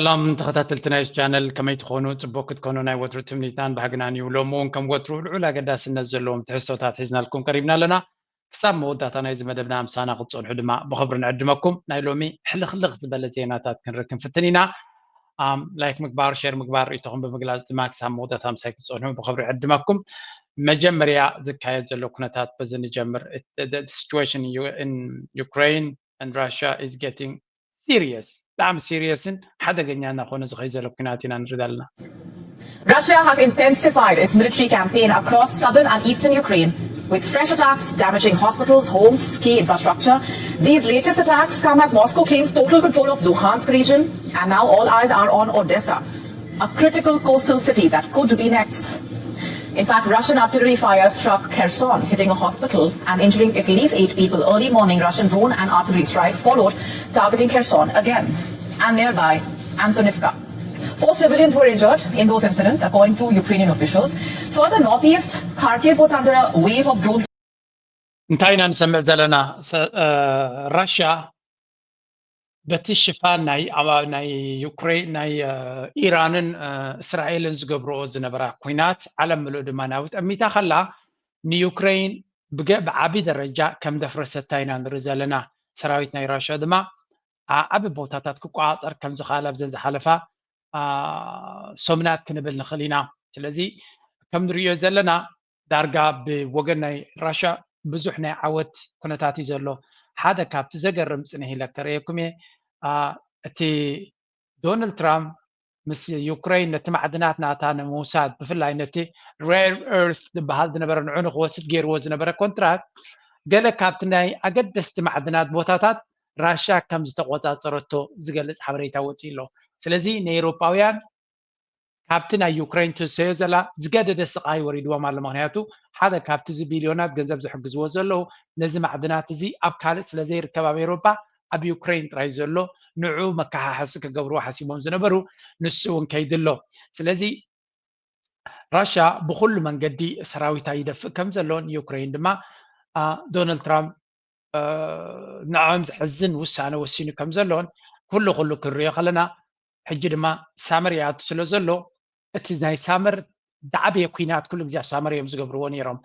ሰላም ተኸታተልቲ ናይ ቻነል፣ ከመይ ትኾኑ? ጽቡቅ ክትኮኑ ናይ ወትሩ ትምኒትናን ባህግናን እዩ። ሎሚ እውን ከም ወትሩ ልዑል ኣገዳስነት ዘለዎም ትሕዝቶታት ሒዝናልኩም ቀሪብና ኣለና። ክሳብ መወዳእታ ናይዚ መደብና ምሳና ክትጸንሑ ድማ ብኽብሪ ንዕድመኩም። ናይ ሎሚ ሕልኽልኽ ዝበለ ዜናታት ክንርኢ ክንፍትን ኢና። ላይክ ምግባር፣ ሼር ምግባር፣ ርእይቶኹም ብምግላጽ ድማ ክሳብ መወዳእታ ምሳይ ክትጸንሑ ብኽብሪ ዕድመኩም። መጀመርያ ዝካየድ ዘሎ ኩነታት በዚ ንጀምር። Situation in Ukraine and Russia is getting serious. ብጣዕሚ serious ን ሓደገኛ እናኾነ ዝኸይ ዘሎ ኩናት ኢና ንርኢ ዘለና። Russia has intensified its military campaign across southern and eastern Ukraine, with fresh attacks damaging hospitals, homes, key infrastructure. These latest attacks come as Moscow claims total control of Luhansk region, and now all eyes are on Odessa, a critical coastal city that could be next. In fact, Russian artillery fire struck Kherson, hitting a hospital and injuring at least eight people. Early morning Russian drone and artillery strikes followed, targeting Kherson again and nearby Antonivka. Four civilians were injured in those incidents, according to Ukrainian officials. Further northeast, Kharkiv was under a wave of drones. እንታይ ኢና ንሰምዕ ዘለና? ራሽያ በቲ ሽፋን ናይ ናይ ዩክሬን ናይ ኢራንን እስራኤልን ዝገብርኦ ዝነበራ ኩናት ዓለም ምሉእ ድማ ናብ ጠሚታ ከላ ንዩክሬን ብዓቢ ደረጃ ከም ደፍረሰታ ኢና ንርኢ ዘለና። ሰራዊት ናይ ራሽያ ድማ ዓቢ ቦታታት ክቆጻጸር ከም ዝኽኣል ኣብዘን ዝሓለፋ ሰሙናት ክንብል ንኽእል ኢና። ስለዚ ከም ንርእዮ ዘለና ዳርጋ ብወገን ናይ ራሽያ ብዙሕ ናይ ዓወት ኩነታት እዩ ዘሎ። ሓደ ካብቲ ዘገርም ጽንሕ ኢለ ከርእየኩም እየ። እቲ ዶናልድ ትራምፕ ምስ ዩክሬን ነቲ ማዕድናት ናታ ንምውሳድ ብፍላይ ነቲ rare earth ዝበሃል ዝነበረ ንዑ ንክወስድ ገይርዎ ዝነበረ ኮንትራት ገለ ካብቲ ናይ ኣገደስቲ ማዕድናት ቦታታት ራሽያ ከም ዝተቆጻጸረቶ ዝገልጽ ሓበሬታ ወጺኡ ኣሎ። ስለዚ ንኤውሮጳውያን ካብቲ ናይ ዩክሬን ትሰዮ ዘላ ዝገደደ ስቓይ ወሪድዎም ኣሎ። ምክንያቱ ሓደ ካብቲ እዚ ቢልዮናት ገንዘብ ዝሕግዝዎ ዘለዉ ነዚ ማዕድናት እዚ ኣብ ካልእ ስለ ዘይርከብ ኣብ ኤውሮጳ ኣብ ዩክሬን ጥራይ ዘሎ ንዑ መከሓሓሲ ክገብርዎ ሓሲቦም ዝነበሩ ንሱ እውን ከይድሎ። ስለዚ ራሽያ ብኩሉ መንገዲ ሰራዊታ ይደፍእ ከም ዘሎ ንዩክሬን ድማ ዶናልድ ትራምፕ ንዕኦም ዘሕዝን ውሳነ ወሲኑ ከም ዘሎን ኩሉ ኩሉ ክንሪኦ ከለና ሕጂ ድማ ሳመር ይኣቱ ስለ ዘሎ እቲ ናይ ሳመር ዝዓበየ ኩናት ኩሉ ግዜ ኣብ ሳመር እዮም ዝገብርዎ ነይሮም።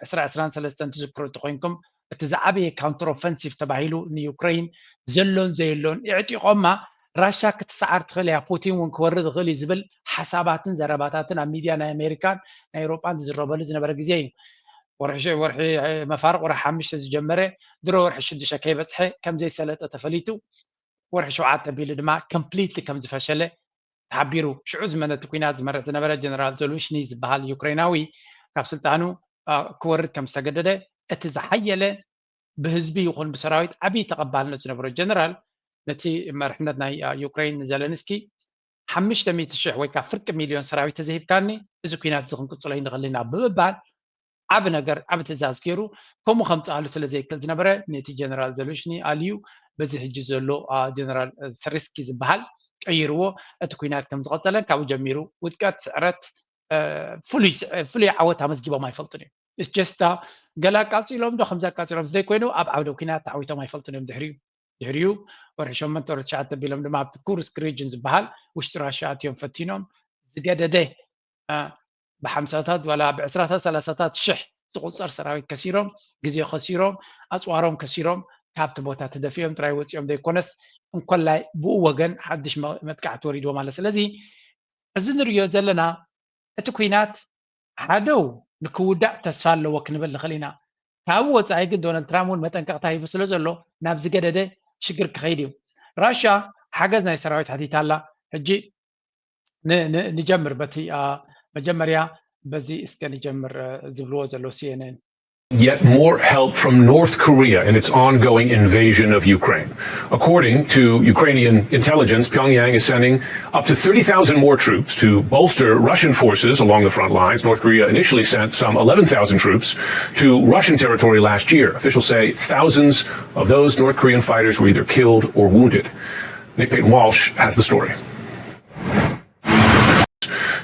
ዕስራ ዕስራን ሰለስተን ትዝክሩ እንተኮይንኩም እቲ ዝዓበየ counter offensive ተባሂሉ ንዩክሬን ዘሎን ዘየሎን የዕጢቖማ። ራሽያ ክትሰዓር ትኽእል እያ፣ ፑቲን እውን ክወርድ ይኽእል እዩ ዝብል ሓሳባትን ዘረባታትን ኣብ ሚድያ ናይ ኣሜሪካን ናይ ኤውሮጳን ዝዝረበሉ ዝነበረ ግዜ እዩ። ወርሒ ወርሒ መፋርቕ ወርሒ ሓሙሽተ ዝጀመረ ድሮ ወርሒ ሽዱሽተ ከይበፅሐ ከም ዘይሰለጠ ተፈሊጡ ወርሒ ሸውዓተ ቢሉ ድማ completely ከም ዝፈሸለ ተሓቢሩ። ሽዑ ዝመነቲ ኩናት ዝመርሕ ዝነበረ ጀነራል ዘሉሽኒ ዝበሃል ዩክሬናዊ ካብ ስልጣኑ ክወርድ ከም ዝተገደደ እቲ ዝሓየለ ብህዝቢ ይኹን ብሰራዊት ዓብዪ ተቐባልነት ዝነበሮ ጀነራል ነቲ መርሕነት ናይ ዩክሬን ንዘለንስኪ ሓሙሽተ ሚእቲ ሽሕ ወይ ከዓ ፍርቂ ሚልዮን ሰራዊት ተዘሂብካኒ እዚ ኩናት እዚ ክንቅፅሎ ይንኽእል ኢና ብምባል ዓብ ነገር ዓብ ትእዛዝ ገይሩ ከምኡ ከምፅኣሉ ስለ ዘይክእል ዝነበረ ነቲ ጀነራል ዘሉሽኒ ኣልዩ በዚ ሕጂ ዘሎ ጀነራል ስሪስኪ ዝበሃል ቀይርዎ እቲ ኩናት ከም ዝቐፀለን ካብኡ ጀሚሩ ውድቀት ስዕረት ፍሉይ ዓወት ኣመዝጊቦም ኣይፈልጡን እዮም። ጀስታ ገለ ኣቃፂሎም ዶ ከምዚ ኣቃፂሎም ዘይኮይኑ ኣብ ዓውደ ኩናት ተዓዊቶም ኣይፈልጡን እዮም። ድሕሪኡ ድሕሪኡ ወርሒ ሸሞንተ ወርሒ ትሽዓተ ቢሎም ድማ ኣብቲ ኩርስክ ሪጅን ዝበሃል ውሽጢ ራሽያ ኣትዮም ፈቲኖም ዝገደደ ብሓምሳታት ዋላ ብዕስራታት ሰላሳታት ሽሕ ዝቁፀር ሰራዊት ከሲሮም ግዜ ከሲሮም ኣፅዋሮም ከሲሮም ካብቲ ቦታ ተደፊኦም ጥራይ ወፂኦም ዘይኮነስ እንኮላይ ብኡ ወገን ሓድሽ መጥቃዕቲ ወሪድዎም ኣሎ። ስለዚ እዚ ንሪኦ ዘለና እቲ ኩናት ሓደው ንክውዳእ ተስፋ ኣለዎ ክንብል ንኽእል ኢና። ካብኡ ወፃኢ ግን ዶናልድ ትራምፕ እውን መጠንቀቕታ ሂቡ ስለ ዘሎ ናብ ዝገደደ ሽግር ክኸይድ እዩ። ራሽያ ሓገዝ ናይ ሰራዊት ሓቲታ ኣላ። ሕጂ ንጀምር በቲ መጀመርያ በዚ እስከ ንጀምር ዝብልዎ ዘሎ ሲኤንኤን Yet more help from North Korea in its ongoing invasion of Ukraine. According to Ukrainian intelligence, Pyongyang is sending up to thirty thousand more troops to bolster Russian forces along the front lines. North Korea initially sent some eleven thousand troops to Russian territory last year. Officials say thousands of those North Korean fighters were either killed or wounded. Nick Payton Walsh has the story.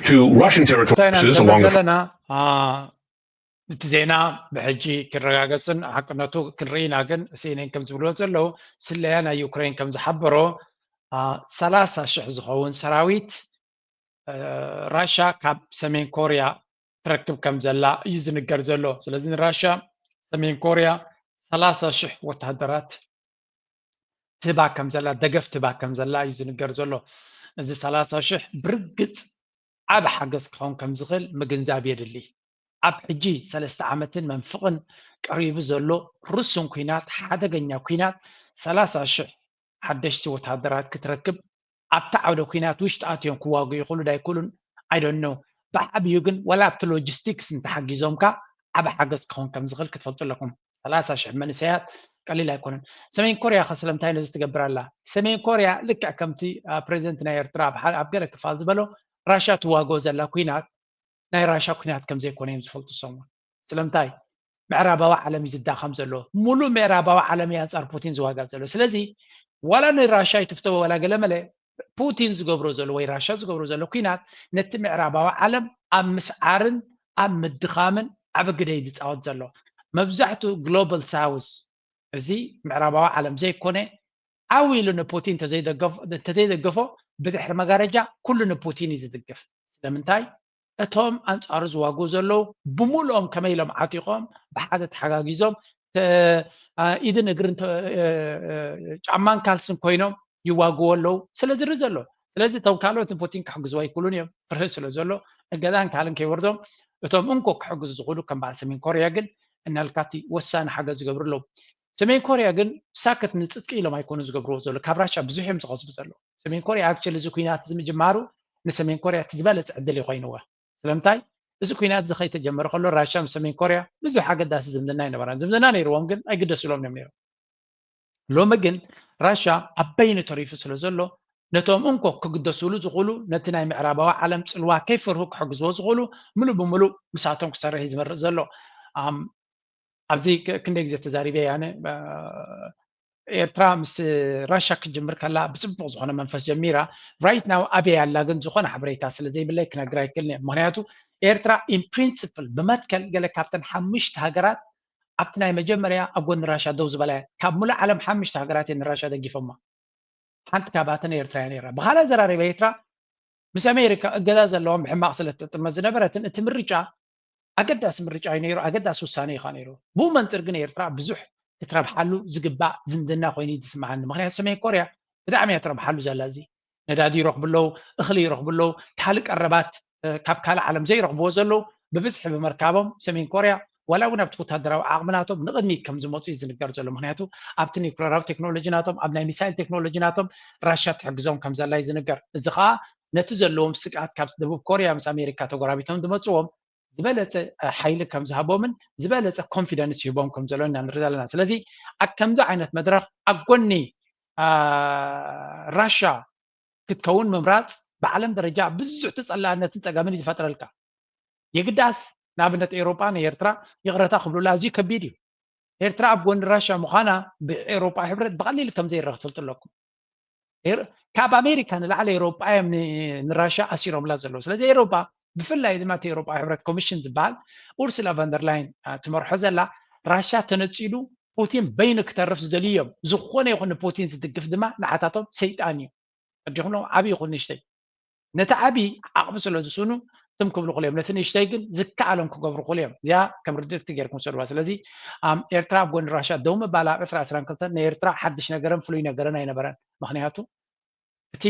To Russian territory forces along the front. እቲ ዜና ብሕጂ ክረጋገፅን ሓቅነቱ ክንርኢና ግን ሲኤንኤን ከም ዝብልዎ ዘለዉ ስለያ ናይ ዩክሬን ከም ዝሓበሮ ሰላሳ ሽሕ ዝኸውን ሰራዊት ራሻ ካብ ሰሜን ኮርያ ትረክብ ከም ዘላ እዩ ዝንገር ዘሎ። ስለዚ ንራሻ ሰሜን ኮርያ ሰላሳ ሽሕ ወታደራት ትህባ ከም ዘላ፣ ደገፍ ትህባ ከም ዘላ እዩ ዝንገር ዘሎ። እዚ ሰላሳ ሽሕ ብርግጽ ዓቢ ሓገዝ ክኸውን ከም ዝኽእል ምግንዛብ የድሊ። ኣብ ሕጂ ሰለስተ ዓመትን መንፍቕን ቀሪቡ ዘሎ ርሱን ኲናት፣ ሓደገኛ ኲናት፣ ሰላሳ ሽሕ ሓደሽቲ ወታደራት ክትረክብ ኣብቲ ዓውደ ኲናት ውሽጢ ኣትዮም ክዋግኡ ይኽእሉ ዳይክእሉን ኣይደኖ። ብዓብዩ ግን ዋላ ኣብቲ ሎጂስቲክስ እንተሓጊዞምካ ዓቢ ሓገዝ ክኸውን ከም ዝኽእል ክትፈልጡ ኣለኩም። ሰላሳ ሽሕ መንእሰያት ቀሊል ኣይኮነን። ሰሜን ኮርያ ከ ስለምንታይ ነዚ ትገብር ኣላ? ሰሜን ኮርያ ልክዕ ከምቲ ፕሬዚደንት ናይ ኤርትራ ኣብ ገለ ክፋል ዝበሎ ራሻ ትዋግኦ ዘላ ኲናት ናይ ራሻ ኲናት ከም ዘይኮነ እዮም ዝፈልጡ ሰሙን። ስለምንታይ? ምዕራባዊ ዓለም እዩ ዝዳኸም ዘሎ። ሙሉእ ምዕራባዊ ዓለም እዩ ኣንጻር ፑቲን ዝዋጋእ ዘሎ። ስለዚ ዋላ ንራሻ ይትፍተዎ ዋላ ገለ መለ ፑቲን ዝገብሮ ዘሎ ወይ ራሻ ዝገብሮ ዘሎ ኲናት ነቲ ምዕራባዊ ዓለም ኣብ ምስዓርን ኣብ ምድኻምን ዓቢ ግደ እዩ ዝጻወት ዘሎ። መብዛሕትኡ ግሎባል ሳውስ እዚ ምዕራባዊ ዓለም ዘይኮነ ዓው ኢሉ ንፑቲን እንተዘይደገፎ ብድሕሪ መጋረጃ ኩሉ ንፑቲን እዩ ዝድግፍ። ስለምንታይ? እቶም ኣንጻሩ ዝዋግኡ ዘለዉ ብምልኦም ከመይ ኢሎም ዓጢቖም ብሓደ ተሓጋጊዞም ኢድን እግርን ጫማን ካልስን ኮይኖም ይዋግዎ ኣለዉ ስለ ዝርኢ ዘሎ። ስለዚ እቶም ካልኦት ንፑቲን ክሕግዝዎ ኣይክእሉን እዮም። ፍርሂ ስለ ዘሎ እገዛን ካልእን ከይወርዶም እቶም እንኮ ክሕግዙ ዝኽእሉ ከም በዓል ሰሜን ኮርያ ግን እናልካቲ ወሳኒ ሓገዝ ዝገብሩ ኣለዉ። ሰሜን ኮርያ ግን ሳክት ንፅጥቂ ኢሎም ኣይኮኑ ዝገብርዎ ዘሎ ካብ ራሻ ብዙሕ እዮም ዝኸስቡ ዘለዉ። ሰሜን ኮርያ ኣክቸሊ እዚ ኩናት እዚ ምጅማሩ ንሰሜን ኮርያ እቲ ዝበለፀ ዕድል እዩ ኮይንዋ። ስለምንታይ? እዚ ኩናት እዚ ከይተጀመረ ከሎ ራሻ ምስ ሰሜን ኮርያ ብዙሕ ኣገዳሲ ዝምድና ኣይነበራን። ዝምድና ነይርዎም ግን ኣይግደስሎም እዮም ነይሮም። ሎሚ ግን ራሻ ኣብ በይኑ ተሪፉ ስለ ዘሎ ነቶም እንኮ ክግደስሉ ዝኽእሉ ነቲ ናይ ምዕራባዊ ዓለም ፅልዋ ከይፈርሁ ክሕግዝዎ ዝኽእሉ ምሉእ ብምሉእ ምሳቶም ክሰርሕ እዩ ዝመርፅ ዘሎ። ኣብዚ ክንደይ ግዜ ተዛሪበ ያነ ኤርትራ ምስ ራሻ ክትጅምር ከላ ብፅቡቅ ዝኾነ መንፈስ ጀሚራ right now ኣበይ ኣላ ግን ዝኾነ ሓበሬታ ስለ ዘይብለይ ክነግር ኣይክእልን እየ። ምክንያቱ ኤርትራ in principle ብመትከል ገለ ካብተን ሓሙሽተ ሃገራት ኣብቲ ናይ መጀመርያ ኣብ ጎኒ ራሻ ደው ዝበላ እያ። ካብ ሙሉእ ዓለም ሓሙሽተ ሃገራት እየን ንራሻ ደጊፎማ። ሓንቲ ካብኣተን ኤርትራ እያ ነይራ። ብካልእ ኣዘራሪባ ኤርትራ ምስ ኣሜሪካ እገዛ ዘለዎም ብሕማቕ ስለ ትጥመት ዝነበረትን እቲ ምርጫ ኣገዳሲ ምርጫ እዩ ነይሩ፣ ኣገዳሲ ውሳነ እዩ ከዓ ነይሩ። ብኡ መንፅር ግን ኤርትራ ብዙሕ ክትረብሓሉ ዝግባእ ዝምድና ኮይኑ እዩ ዝስምዓኒ። ምክንያቱ ሰሜን ኮርያ ብጣዕሚ እያ ትረብሓሉ ዘላ። እዚ ነዳዲ ይረኽቡ ኣለዉ፣ እኽሊ ይረኽቡ ኣለዉ፣ ካልእ ቀረባት ካብ ካልእ ዓለም ዘይረኽብዎ ዘለዉ ብብዝሒ ብምርካቦም ሰሜን ኮርያ ዋላ እውን ኣብቲ ወታደራዊ ዓቕሚ ናቶም ንቕድሚት ከም ዝመፁ እዩ ዝንገር ዘሎ። ምክንያቱ ኣብቲ ኒኩለራዊ ቴክኖሎጂ ናቶም ኣብ ናይ ሚሳይል ቴክኖሎጂ ናቶም ራሻ ትሕግዞም ከም ዘላ እዩ ዝንገር። እዚ ከዓ ነቲ ዘለዎም ስግኣት ካብ ደቡብ ኮርያ ምስ ኣሜሪካ ተጎራቢቶም ዝመፅዎም ዝበለፀ ሓይሊ ከም ዝሃቦምን ዝበለፀ ኮንፊደንስ ይህቦም ከም ዘሎ ኢና ንርኢ ዘለና። ስለዚ ኣብ ከምዚ ዓይነት መድረክ ኣብ ጎኒ ራሻ ክትከውን ምምራፅ ብዓለም ደረጃ ብዙሕ ተፀላእነትን ፀገምን እዩ ዝፈጥረልካ። የግዳስ ንኣብነት ኤውሮጳ ንኤርትራ ይቕረታ ክብሉላ ኣዝዩ ከቢድ እዩ። ኤርትራ ኣብ ጎኒ ራሻ ምዃና ብኤውሮጳ ሕብረት ብቐሊል ከም ዘይረኽ ትፈልጡ ኣለኩም። ካብ ኣሜሪካ ንላዕሊ ኤውሮጳ እዮም ንራሻ ኣሲሮምላ ዘለዉ። ስለዚ ኤውሮጳ ብፍላይ ድማ እቲ ኤውሮጳ ሕብረት ኮሚሽን ዝበሃል ኡርሱላ ቫንደርላይን ትመርሖ ዘላ ራሻ ተነፂሉ ፑቲን በይኑ ክተርፍ ዝደልዩ እዮም። ዝኾነ ይኹን ንፑቲን ዝድግፍ ድማ ንዓታቶም ሰይጣን እዩ። ኣዲኹም ዓብዪ ይኹን ንእሽተይ ነቲ ዓቢ ዓቕሚ ስለ ዝስኑ ትም ክብሉ ክእሉ እዮም። ነቲ ንእሽተይ ግን ዝከኣሎም ክገብሩ ክእሉ እዮም። እዚኣ ከም ርድእቲ ጌርኩም ሰድዋ። ስለዚ ኣም ኤርትራ ኣብ ጎኒ ራሻ ደው ምባላ ኣብ ዕስራ ዕስራን ክልተን ንኤርትራ ሓድሽ ነገርን ፍሉይ ነገርን ኣይነበረን። ምክንያቱ እቲ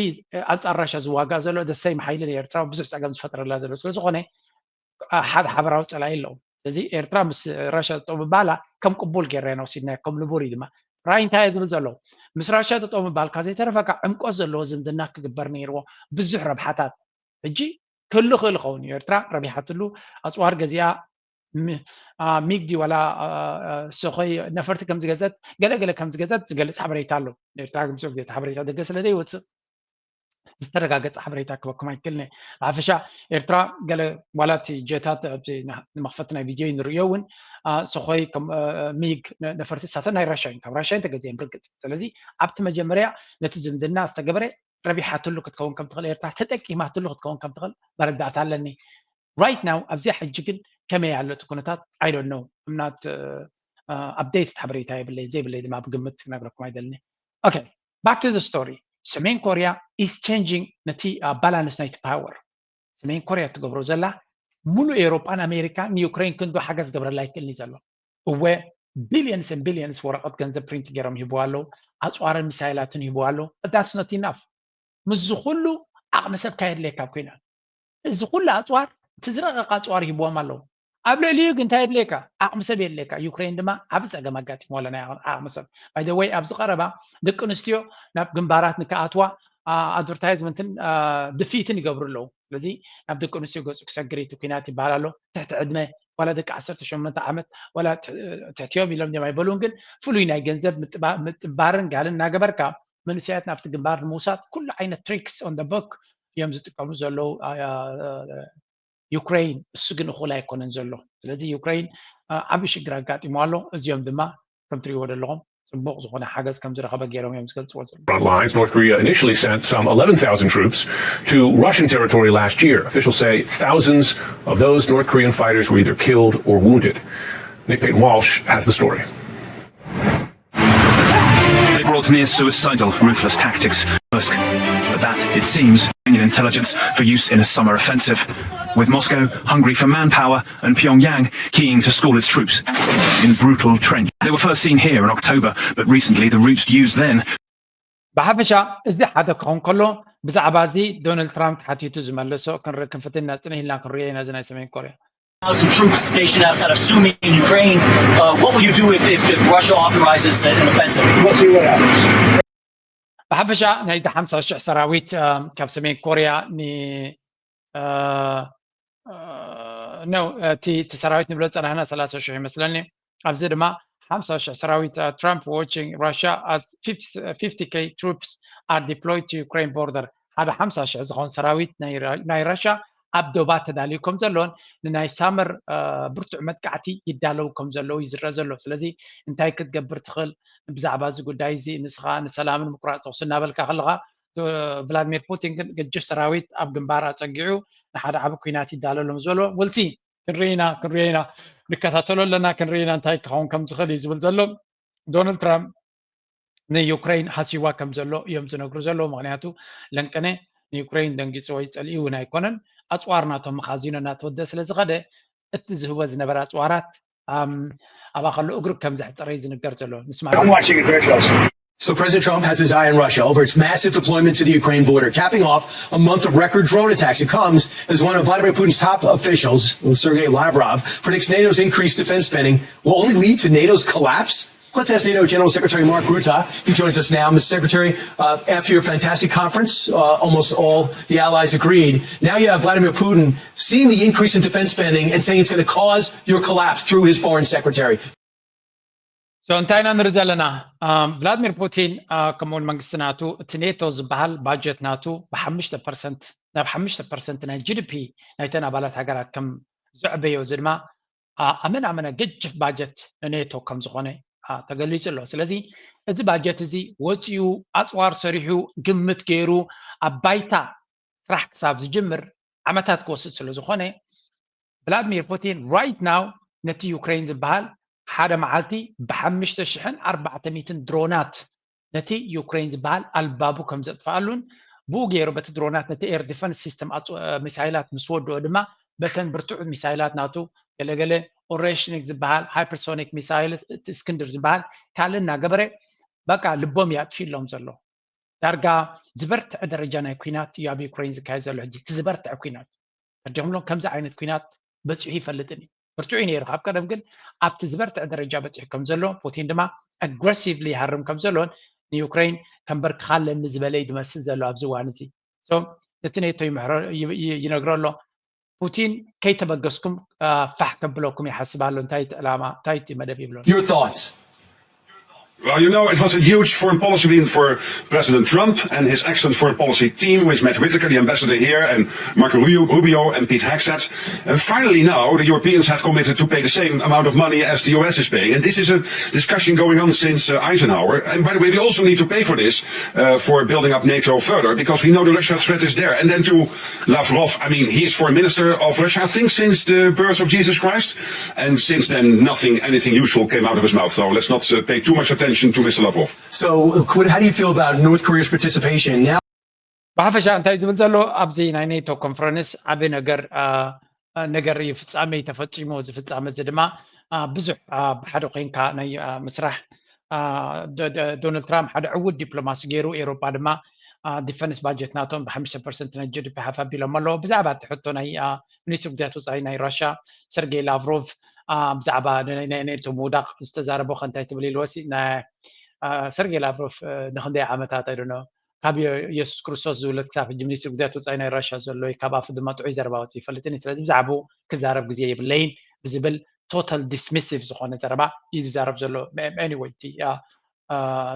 ኣንጻር ራሻ ዝዋጋእ ዘሎ ደሰይም ሓይሊ ንኤርትራ ብዙሕ ጸገም ዝፈጥረላ ዘሎ ስለ ዝኾነ ሓደ ሓበራዊ ጸላኢ ኣለዎም። ስለዚ ኤርትራ ምስ ራሻ ጠው ምባላ ከም ቅቡል ጌርና ኢና ወሲድናዮ፣ ከም ንቡር እዩ ድማ። ጥራይ እንታይ እየ ዝብል ዘለኹ፣ ምስ ራሻ ጠጠው ምባልካ ዘይተረፈካ ዕምቆት ዘለዎ ዝምድና ክግበር ነይርዎ፣ ብዙሕ ረብሓታት። ሕጂ ክህሉ ክእል ይኸውን እዩ። ኤርትራ ረቢሓትሉ፣ ኣፅዋር ገዚኣ፣ ሚግ ድዩ ዋላ ሶኾይ ነፈርቲ ከም ዝገዘት፣ ገለ ገለ ከም ዝገዘት ዝገልፅ ሓበሬታ ኣሎ። ኤርትራ ግብፂ ሓበሬታ ደገ ስለ ዘይወፅእ ዝተረጋገፀ ሓበሬታ ክበኩም ኣይክእልን እየ። ብሓፈሻ ኤርትራ ገለ ዋላ እቲ ጀታት ኣብዚ ንመኽፈቲ ናይ ቪድዮ ንርእዮ እውን ሶኾይ ሚግ ነፈርቲ እሳተን ናይ ራሻ እዩ፣ ካብ ራሻ ተገዚአን ብርግፅ። ስለዚ ኣብቲ መጀመርያ ነቲ ዝምድና ዝተገበረ ረቢሓትሉ ክትከውን ከም ትኽእል ኤርትራ ተጠቂማትሉ ክትከውን ከም ትኽእል መረዳእታ ኣለኒ። Right now ኣብዚኣ ሕጂ ግን ከመይ ኣሎ እቲ ኩነታት I don't know። I'm not updated ሓበሬታ የብለይ ዘይብለይ ድማ ብግምት ክነግረኩም ኣይደልኒ። Okay, back to the story። ሰሜን ኮርያ is changing ነቲ balance ናይቲ power። ሰሜን ኮርያ ትገብሮ ዘላ ሙሉእ ኤውሮጳን ኣሜሪካን ንዩክሬን ክንዶ ሓገዝ ገብረላ ይክእልኒ ዘሎ። እወ billions and billions ወረቐት ገንዘብ print ገይሮም ይህብዋ ኣለዉ። ኣፅዋርን ሚሳይላትን ይህብዋ ኣለዉ። That's not enough። ምስዚ ኩሉ ዓቕሚ ሰብ ካየድልየካ ኣብ ኩናት እዚ ኩሉ ኣፅዋር እቲ ዝረቐቐ ኣፅዋር ይህብዎም ኣለዉ። ኣብ ልዕሊኡ ግን እንታይ የድልየካ? ዓቕሚ ሰብ የድልየካ። ዩክሬን ድማ ዓብ ፀገም ኣጋጢምዋ ኣለና ዓቕሚ ሰብ። By the way ኣብዚ ቀረባ ደቂ ኣንስትዮ ናብ ግንባራት ንክኣትዋ ኣድቨርታይዝመንትን ድፊትን ይገብሩ ኣለዉ። ስለዚ ናብ ደቂ ኣንስትዮ ገፁ ክሰግር እቲ ኩናት ይበሃል ኣሎ። ትሕቲ ዕድመ ዋላ ደቂ ዓሰርተ ሸሞንተ ዓመት ዋላ ትሕቲኦም ኢሎም እዮም ኣይበሉን፣ ግን ፍሉይ ናይ ገንዘብ ምጥባርን ጋልን እናገበርካ መንእሰያት ናብቲ ግንባር ንምውሳድ ኩሉ ዓይነት tricks on the book እዮም ዝጥቀሙ ዘለዉ። ዩክሬን እሱ ግን እኹል ኣይኮነን ዘሎ። ስለዚ ዩክሬን ዓብዪ ሽግር ኣጋጢሞ ኣሎ። እዚኦም ድማ ከም ትሪእዎ ዘለኹም ፅቡቕ ዝኾነ ሓገዝ ከም ዝረኸበ ገይሮም እዮም ዝገልፅዎ ዘለዉ። Front lines, North Korea initially sent some eleven thousand troops to Russian territory last year. Officials say thousands of those North Korean fighters were either killed or wounded. Nick Payton Walsh has the story. They brought near suicidal, ruthless tactics, but that, it seems, Iranian intelligence for use in a summer offensive, with Moscow hungry for manpower and Pyongyang keen to school its troops in brutal trench. They were first seen here in October, but recently the routes used then ብሓፈሻ እዚ ሓደ ክኸውን ከሎ ብዛዕባ እዚ ዶናልድ ትራምፕ ሓቲቱ ዝመለሶ ክንርኢ ክንፍትን ኢና፣ ፅንሕ ኢልና ክንሪኦ ኢና እዚ ናይ ሰሜን ኮርያ። thousand troops stationed outside of Sumy in Ukraine. Uh, what will you do if, if, if Russia authorizes an offensive? We'll see what happens. ብሓፈሻ ናይዚ ሓምሳ ሽሕ ሰራዊት ካብ ሰሜን ኮርያ ን ነው እቲ ሰራዊት ንብሎ ፀናሕና ሰላሳ ሽሕ ይመስለኒ። ኣብዚ ድማ ሓምሳ ሽሕ ሰራዊት Trump watching Russia as fifty K troops are deployed to Ukraine border ሓደ ሓምሳ ሽሕ ዝኸውን ሰራዊት ናይ ራሻ ኣብ ዶባት ተዳልዩ ከም ዘሎን ንናይ ሳመር ብርቱዕ መጥቃዕቲ ይዳለው ከም ዘለው ይዝረ ዘሎ። ስለዚ እንታይ ክትገብር ትኽእል ብዛዕባ እዚ ጉዳይ እዚ ንስኻ ንሰላምን ምቁራፅ ተኩሲ እናበልካ ከለኻ ቭላድሚር ፑቲን ግን ገጅፍ ሰራዊት ኣብ ግንባር ኣፀጊዑ ንሓደ ዓቢ ኩናት ይዳለሎም ዝበሎ ውልቲ ክንርኢና ክንርኢና ንከታተሎ ኣለና ክንርኢና እንታይ ክኸውን ከም ዝኽእል እዩ ዝብል ዘሎ። ዶናልድ ትራምፕ ንዩክሬን ሃሲዋ ከም ዘሎ እዮም ዝነግሩ ዘለዉ። ምክንያቱ ለንቀነ ንዩክሬን ደንጊፅዎ ይፀልኢ እውን ኣይኮነን። ኣፅዋር ናቶም መኻዚኖ እናተወደ ስለ ዝኸደ እቲ ዝህቦ ዝነበረ ኣፅዋራት ኣባ ከሎ እግሩ ከም ዘሕፀረ እዩ ዝንገር ዘሎ። ንስማ I'm watching it very closely. So President Trump has his eye on Russia over its massive deployment to the Ukraine border, capping off a month of record drone attacks. It comes as one of Vladimir Putin's top officials, Sergei Lavrov, predicts NATO's increased defense spending will only lead to NATO's collapse. Let's ask NATO General Secretary Mark Rutte. He joins us now. Mister Secretary, uh, after your fantastic conference, uh, almost all the allies agreed. Now you have Vladimir Putin seeing the increase in defense spending and saying it's going to cause your collapse through his foreign secretary. So እንታይ ኢና ንርኢ ዘለና? ቭላድሚር ፑቲን ከምኡውን መንግስቲ ናቱ እቲ ኔቶ ዝበሃል ባጀት ናቱ ብሓሙሽተ ፐርሰንት ናብ ሓሙሽተ ፐርሰንት ናይ ጂ ዲ ፒ ናይተን ኣባላት ሃገራት ከም ዘዕበዮ፣ እዚ ድማ ኣመን ኣመነ ገጅፍ ባጀት ንኔቶ ከም ዝኾነ ተገሊጹ ኣሎ። ስለዚ እዚ ባጀት እዚ ወፂኡ ኣፅዋር ሰሪሑ ግምት ገይሩ ኣብ ባይታ ስራሕ ክሳብ ዝጅምር ዓመታት ክወስድ ስለ ዝኾነ ቭላድሚር ፑቲን right now ነቲ ዩክሬን ዝበሃል ሓደ መዓልቲ ብሓሙሽተ ሽሕን ኣርባዕተ ሚእትን ድሮናት ነቲ ዩክሬን ዝበሃል ኣልባቡ ከም ዘጥፍኣሉን ብኡ ገይሩ በቲ ድሮናት ነቲ air defense system ሚሳይላት ምስ ወድኦ ድማ በተን ብርቱዕ ሚሳይላት ናቱ ገለገለ ኦሬሽኒክ ዝበሃል hypersonic missiles እቲ እስክንድር ዝበሃል ካልእ እናገበረ በቃ ልቦም ያጥፊሎም ዘሎ። ዳርጋ ዝበርትዐ ደረጃ ናይ ኩናት እዩ ኣብ ዩክሬን ዝካየድ ዘሎ ሕጂ። እቲ ዝበርትዐ ኩናት ተርዲኹምሎም ከምዚ ዓይነት ኩናት በፂሑ ይፈልጥን እዩ። ብርቱዕ እዩ ነይሩ ካብ ቀደም፣ ግን ኣብቲ ዝበርትዐ ደረጃ በፂሑ ከም ዘሎ ፑቲን ድማ ኣግረሲቭሊ ይሃርም ከም ዘሎን ንዩክሬን ከንበርክኻ ኣለኒ ዝበለ እዩ ዝመስል ዘሎ ኣብዚ እዋን እዚ። ነቲ ኔቶ ይነግሮ ኣሎ። ፑቲን ከይተበገስኩም ፋሕ ከብለኩም ይሓስብ ኣሎ። እንታይ እቲ ዕላማ እንታይ እቲ መደብ ይብሎ። Your thoughts? Well, you know, it was a huge foreign policy win for President Trump and his excellent foreign policy team, which met Whitaker, the ambassador here, and Marco Rubio and Pete Hegseth. And finally now, the Europeans have committed to pay the same amount of money as the U S is paying. And this is a discussion going on since uh, Eisenhower. And by the way, we also need to pay for this, uh, for building up NATO further, because we know the Russia threat is there. And then to Lavrov, I mean, he is foreign minister of Russia, I think, since the birth of Jesus Christ. And since then, nothing, anything useful came out of his mouth. So let's not uh, pay too much attention. To Mister Lavrov. So, what, how do you feel about North Korea's participation now? ብሓፈሻ እንታይ ዝብል ዘሎ ኣብዚ ናይ ኔቶ ኮንፈረንስ ዓቢ ነገር ነገር እዩ። ፍጻሜ ተፈጺሙ። እዚ ፍጻሜ እዚ ድማ ብዙሕ ብሓደ ኮይንካ ናይ ምስራሕ ዶናልድ ትራምፕ ሓደ ዕዉት ዲፕሎማሲ ገይሩ፣ ኤውሮጳ ድማ ዲፈንስ ባጀት ናቶም ብሓሙሽተ ፐርሰንት ናይ ጂ ዲ ፒ ሓፍ ኣቢሎም ኣለዉ። ብዛዕባ እቲ ሕቶ ናይ ሚኒስትሪ ጉዳያት ወፃኢ ናይ ራሻ ሰርጌይ ላቭሮቭ ብዛዕባ ናይ ኔቶ ምውዳቕ ዝተዛረቦ ከ እንታይ ትብል ኢልወሲ ሰርጌይ ላቭሮቭ ንክንደይ ዓመታት ኣይደኖ ካብ የሱስ ክርስቶስ ዝውለድ ክሳብ ሕጂ ሚኒስትሪ ጉዳያት ወፃኢ ናይ ራሻ ዘሎ እዩ። ካብ ኣፉ ድማ ጥዑይ ዘረባ ወፅእ ይፈልጥን እዩ። ስለዚ ብዛዕባኡ ክዛረብ ግዜ የብለይን ብዝብል ቶታል ዲስሚሲቭ ዝኾነ ዘረባ እዩ ዝዛረብ ዘሎ። Anyway እቲ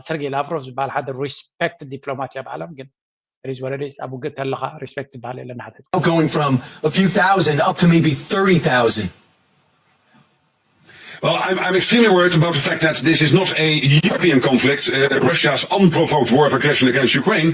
ሰርጌይ ላቭሮቭ ዝበሃል ሓደ ሪስፔክት ዲፕሎማት እያ በዓሎም ግን ኣብ ውግእ ተለኻ ሪስፔክት ዝበሃል የለን። ሓደ Going from a few thousand up to maybe thirty thousand. Well, I'm, I'm extremely worried about the fact that this is not a European conflict, uh, Russia's unprovoked war of aggression against Ukraine.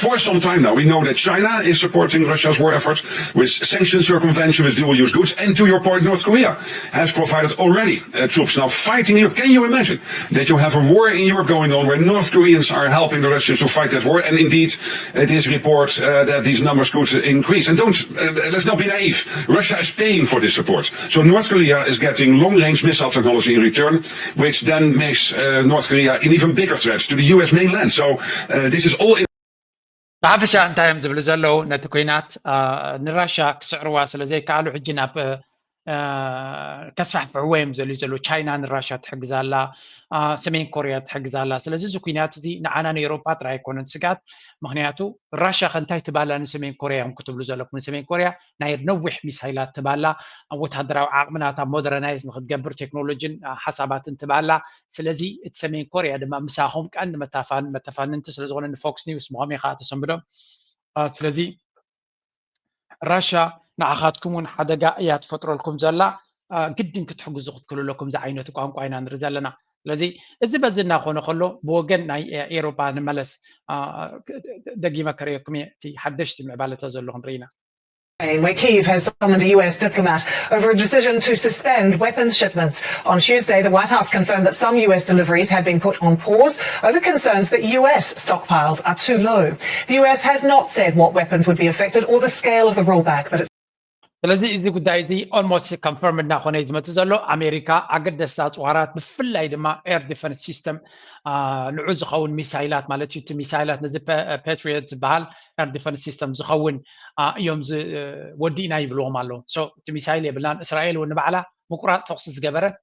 For some time now, we know that China is supporting Russia's war efforts with sanctions, circumvention, with dual use goods, and to your point, North Korea has provided already uh, troops now fighting Europe. Can you imagine that you have a war in Europe going on where North Koreans are helping the Russians to fight that war? And indeed, uh, this report uh, that these numbers could increase. And don't, uh, let's not be naive. Russia is paying for this support. So North Korea is getting long-range missile technology in return, which then makes uh, North Korea an even bigger threat to the U S mainland. So uh, this is all. ብሓፈሻ እንታይ እዮም ዝብሉ ዘለዉ? ነቲ ኩናት ንራሻ ክስዕርዋ ስለ ዘይከኣሉ ሕጂ ናብ ከስፋሕፍሕዎ እዮም ዘልዩ ዘለዉ። ቻይና ንራሻ ትሕግዝ ኣላ፣ ሰሜን ኮርያ ትሕግዝ ኣላ። ስለዚ እዚ ኩናት እዚ ንዓና ንኤውሮጳ ጥራይ ኣይኮነን ስግኣት። ምክንያቱ ራሻ ከ እንታይ ትባላ ንሰሜን ኮርያ እዮም ክትብሉ ዘለኩም? ንሰሜን ኮርያ ናይ ነዊሕ ሚሳይላት ትባላ፣ ወታደራዊ ዓቕሚ ናታ ሞደረናይዝ ንክትገብር ቴክኖሎጂን ሓሳባትን ትባላ። ስለዚ እቲ ሰሜን ኮርያ ድማ ምሳኹም ቀንዲ መታፋን መተፋንንቲ ስለዝኾነ ንፎክስ ኒውስ ምኾም ኢኻ ተሰንብዶ። ስለዚ ራሻ ንዓኻትኩም እውን ሓደጋ እያ ትፈጥረልኩም ዘላ። ግድን ክትሕግዙ ክትክእሉ ኣለኩም። እዚ ዓይነት ቋንቋ ኢና ንርኢ ዘለና። ስለዚ እዚ በዚ እናኾነ ከሎ ብወገን ናይ ኤሮፓ ንመለስ። ደጊመ ከርእየኩም እየ እቲ ሓደሽቲ ምዕባለታት ዘሎ ክንርኢ ኢና። Where Kyiv has summoned a U S diplomat over a decision to suspend weapons shipments. On Tuesday, the White House confirmed that some U S deliveries had been put on pause over concerns that U S stockpiles are too low. The U S has not said what weapons would be affected or the scale of the rollback, but it's ስለዚ እዚ ጉዳይ እዚ ኦልሞስት ኮንፈርም እናኾነ እዩ ዝመፅእ ዘሎ። ኣሜሪካ ኣገደስቲ ኣፅዋራት ብፍላይ ድማ ኤር ዲፈንስ ሲስተም ንዑ ዝኸውን ሚሳይላት ማለት እዩ። እቲ ሚሳይላት ነዚ ፓትሪዮት ዝበሃል ኤር ዲፈንስ ሲስተም ዝኸውን እዮም ወዲእና ይብልዎም ኣለዉ። እቲ ሚሳይል የብልናን። እስራኤል እውን ንባዕላ ምቁራፅ ተኩሲ ዝገበረት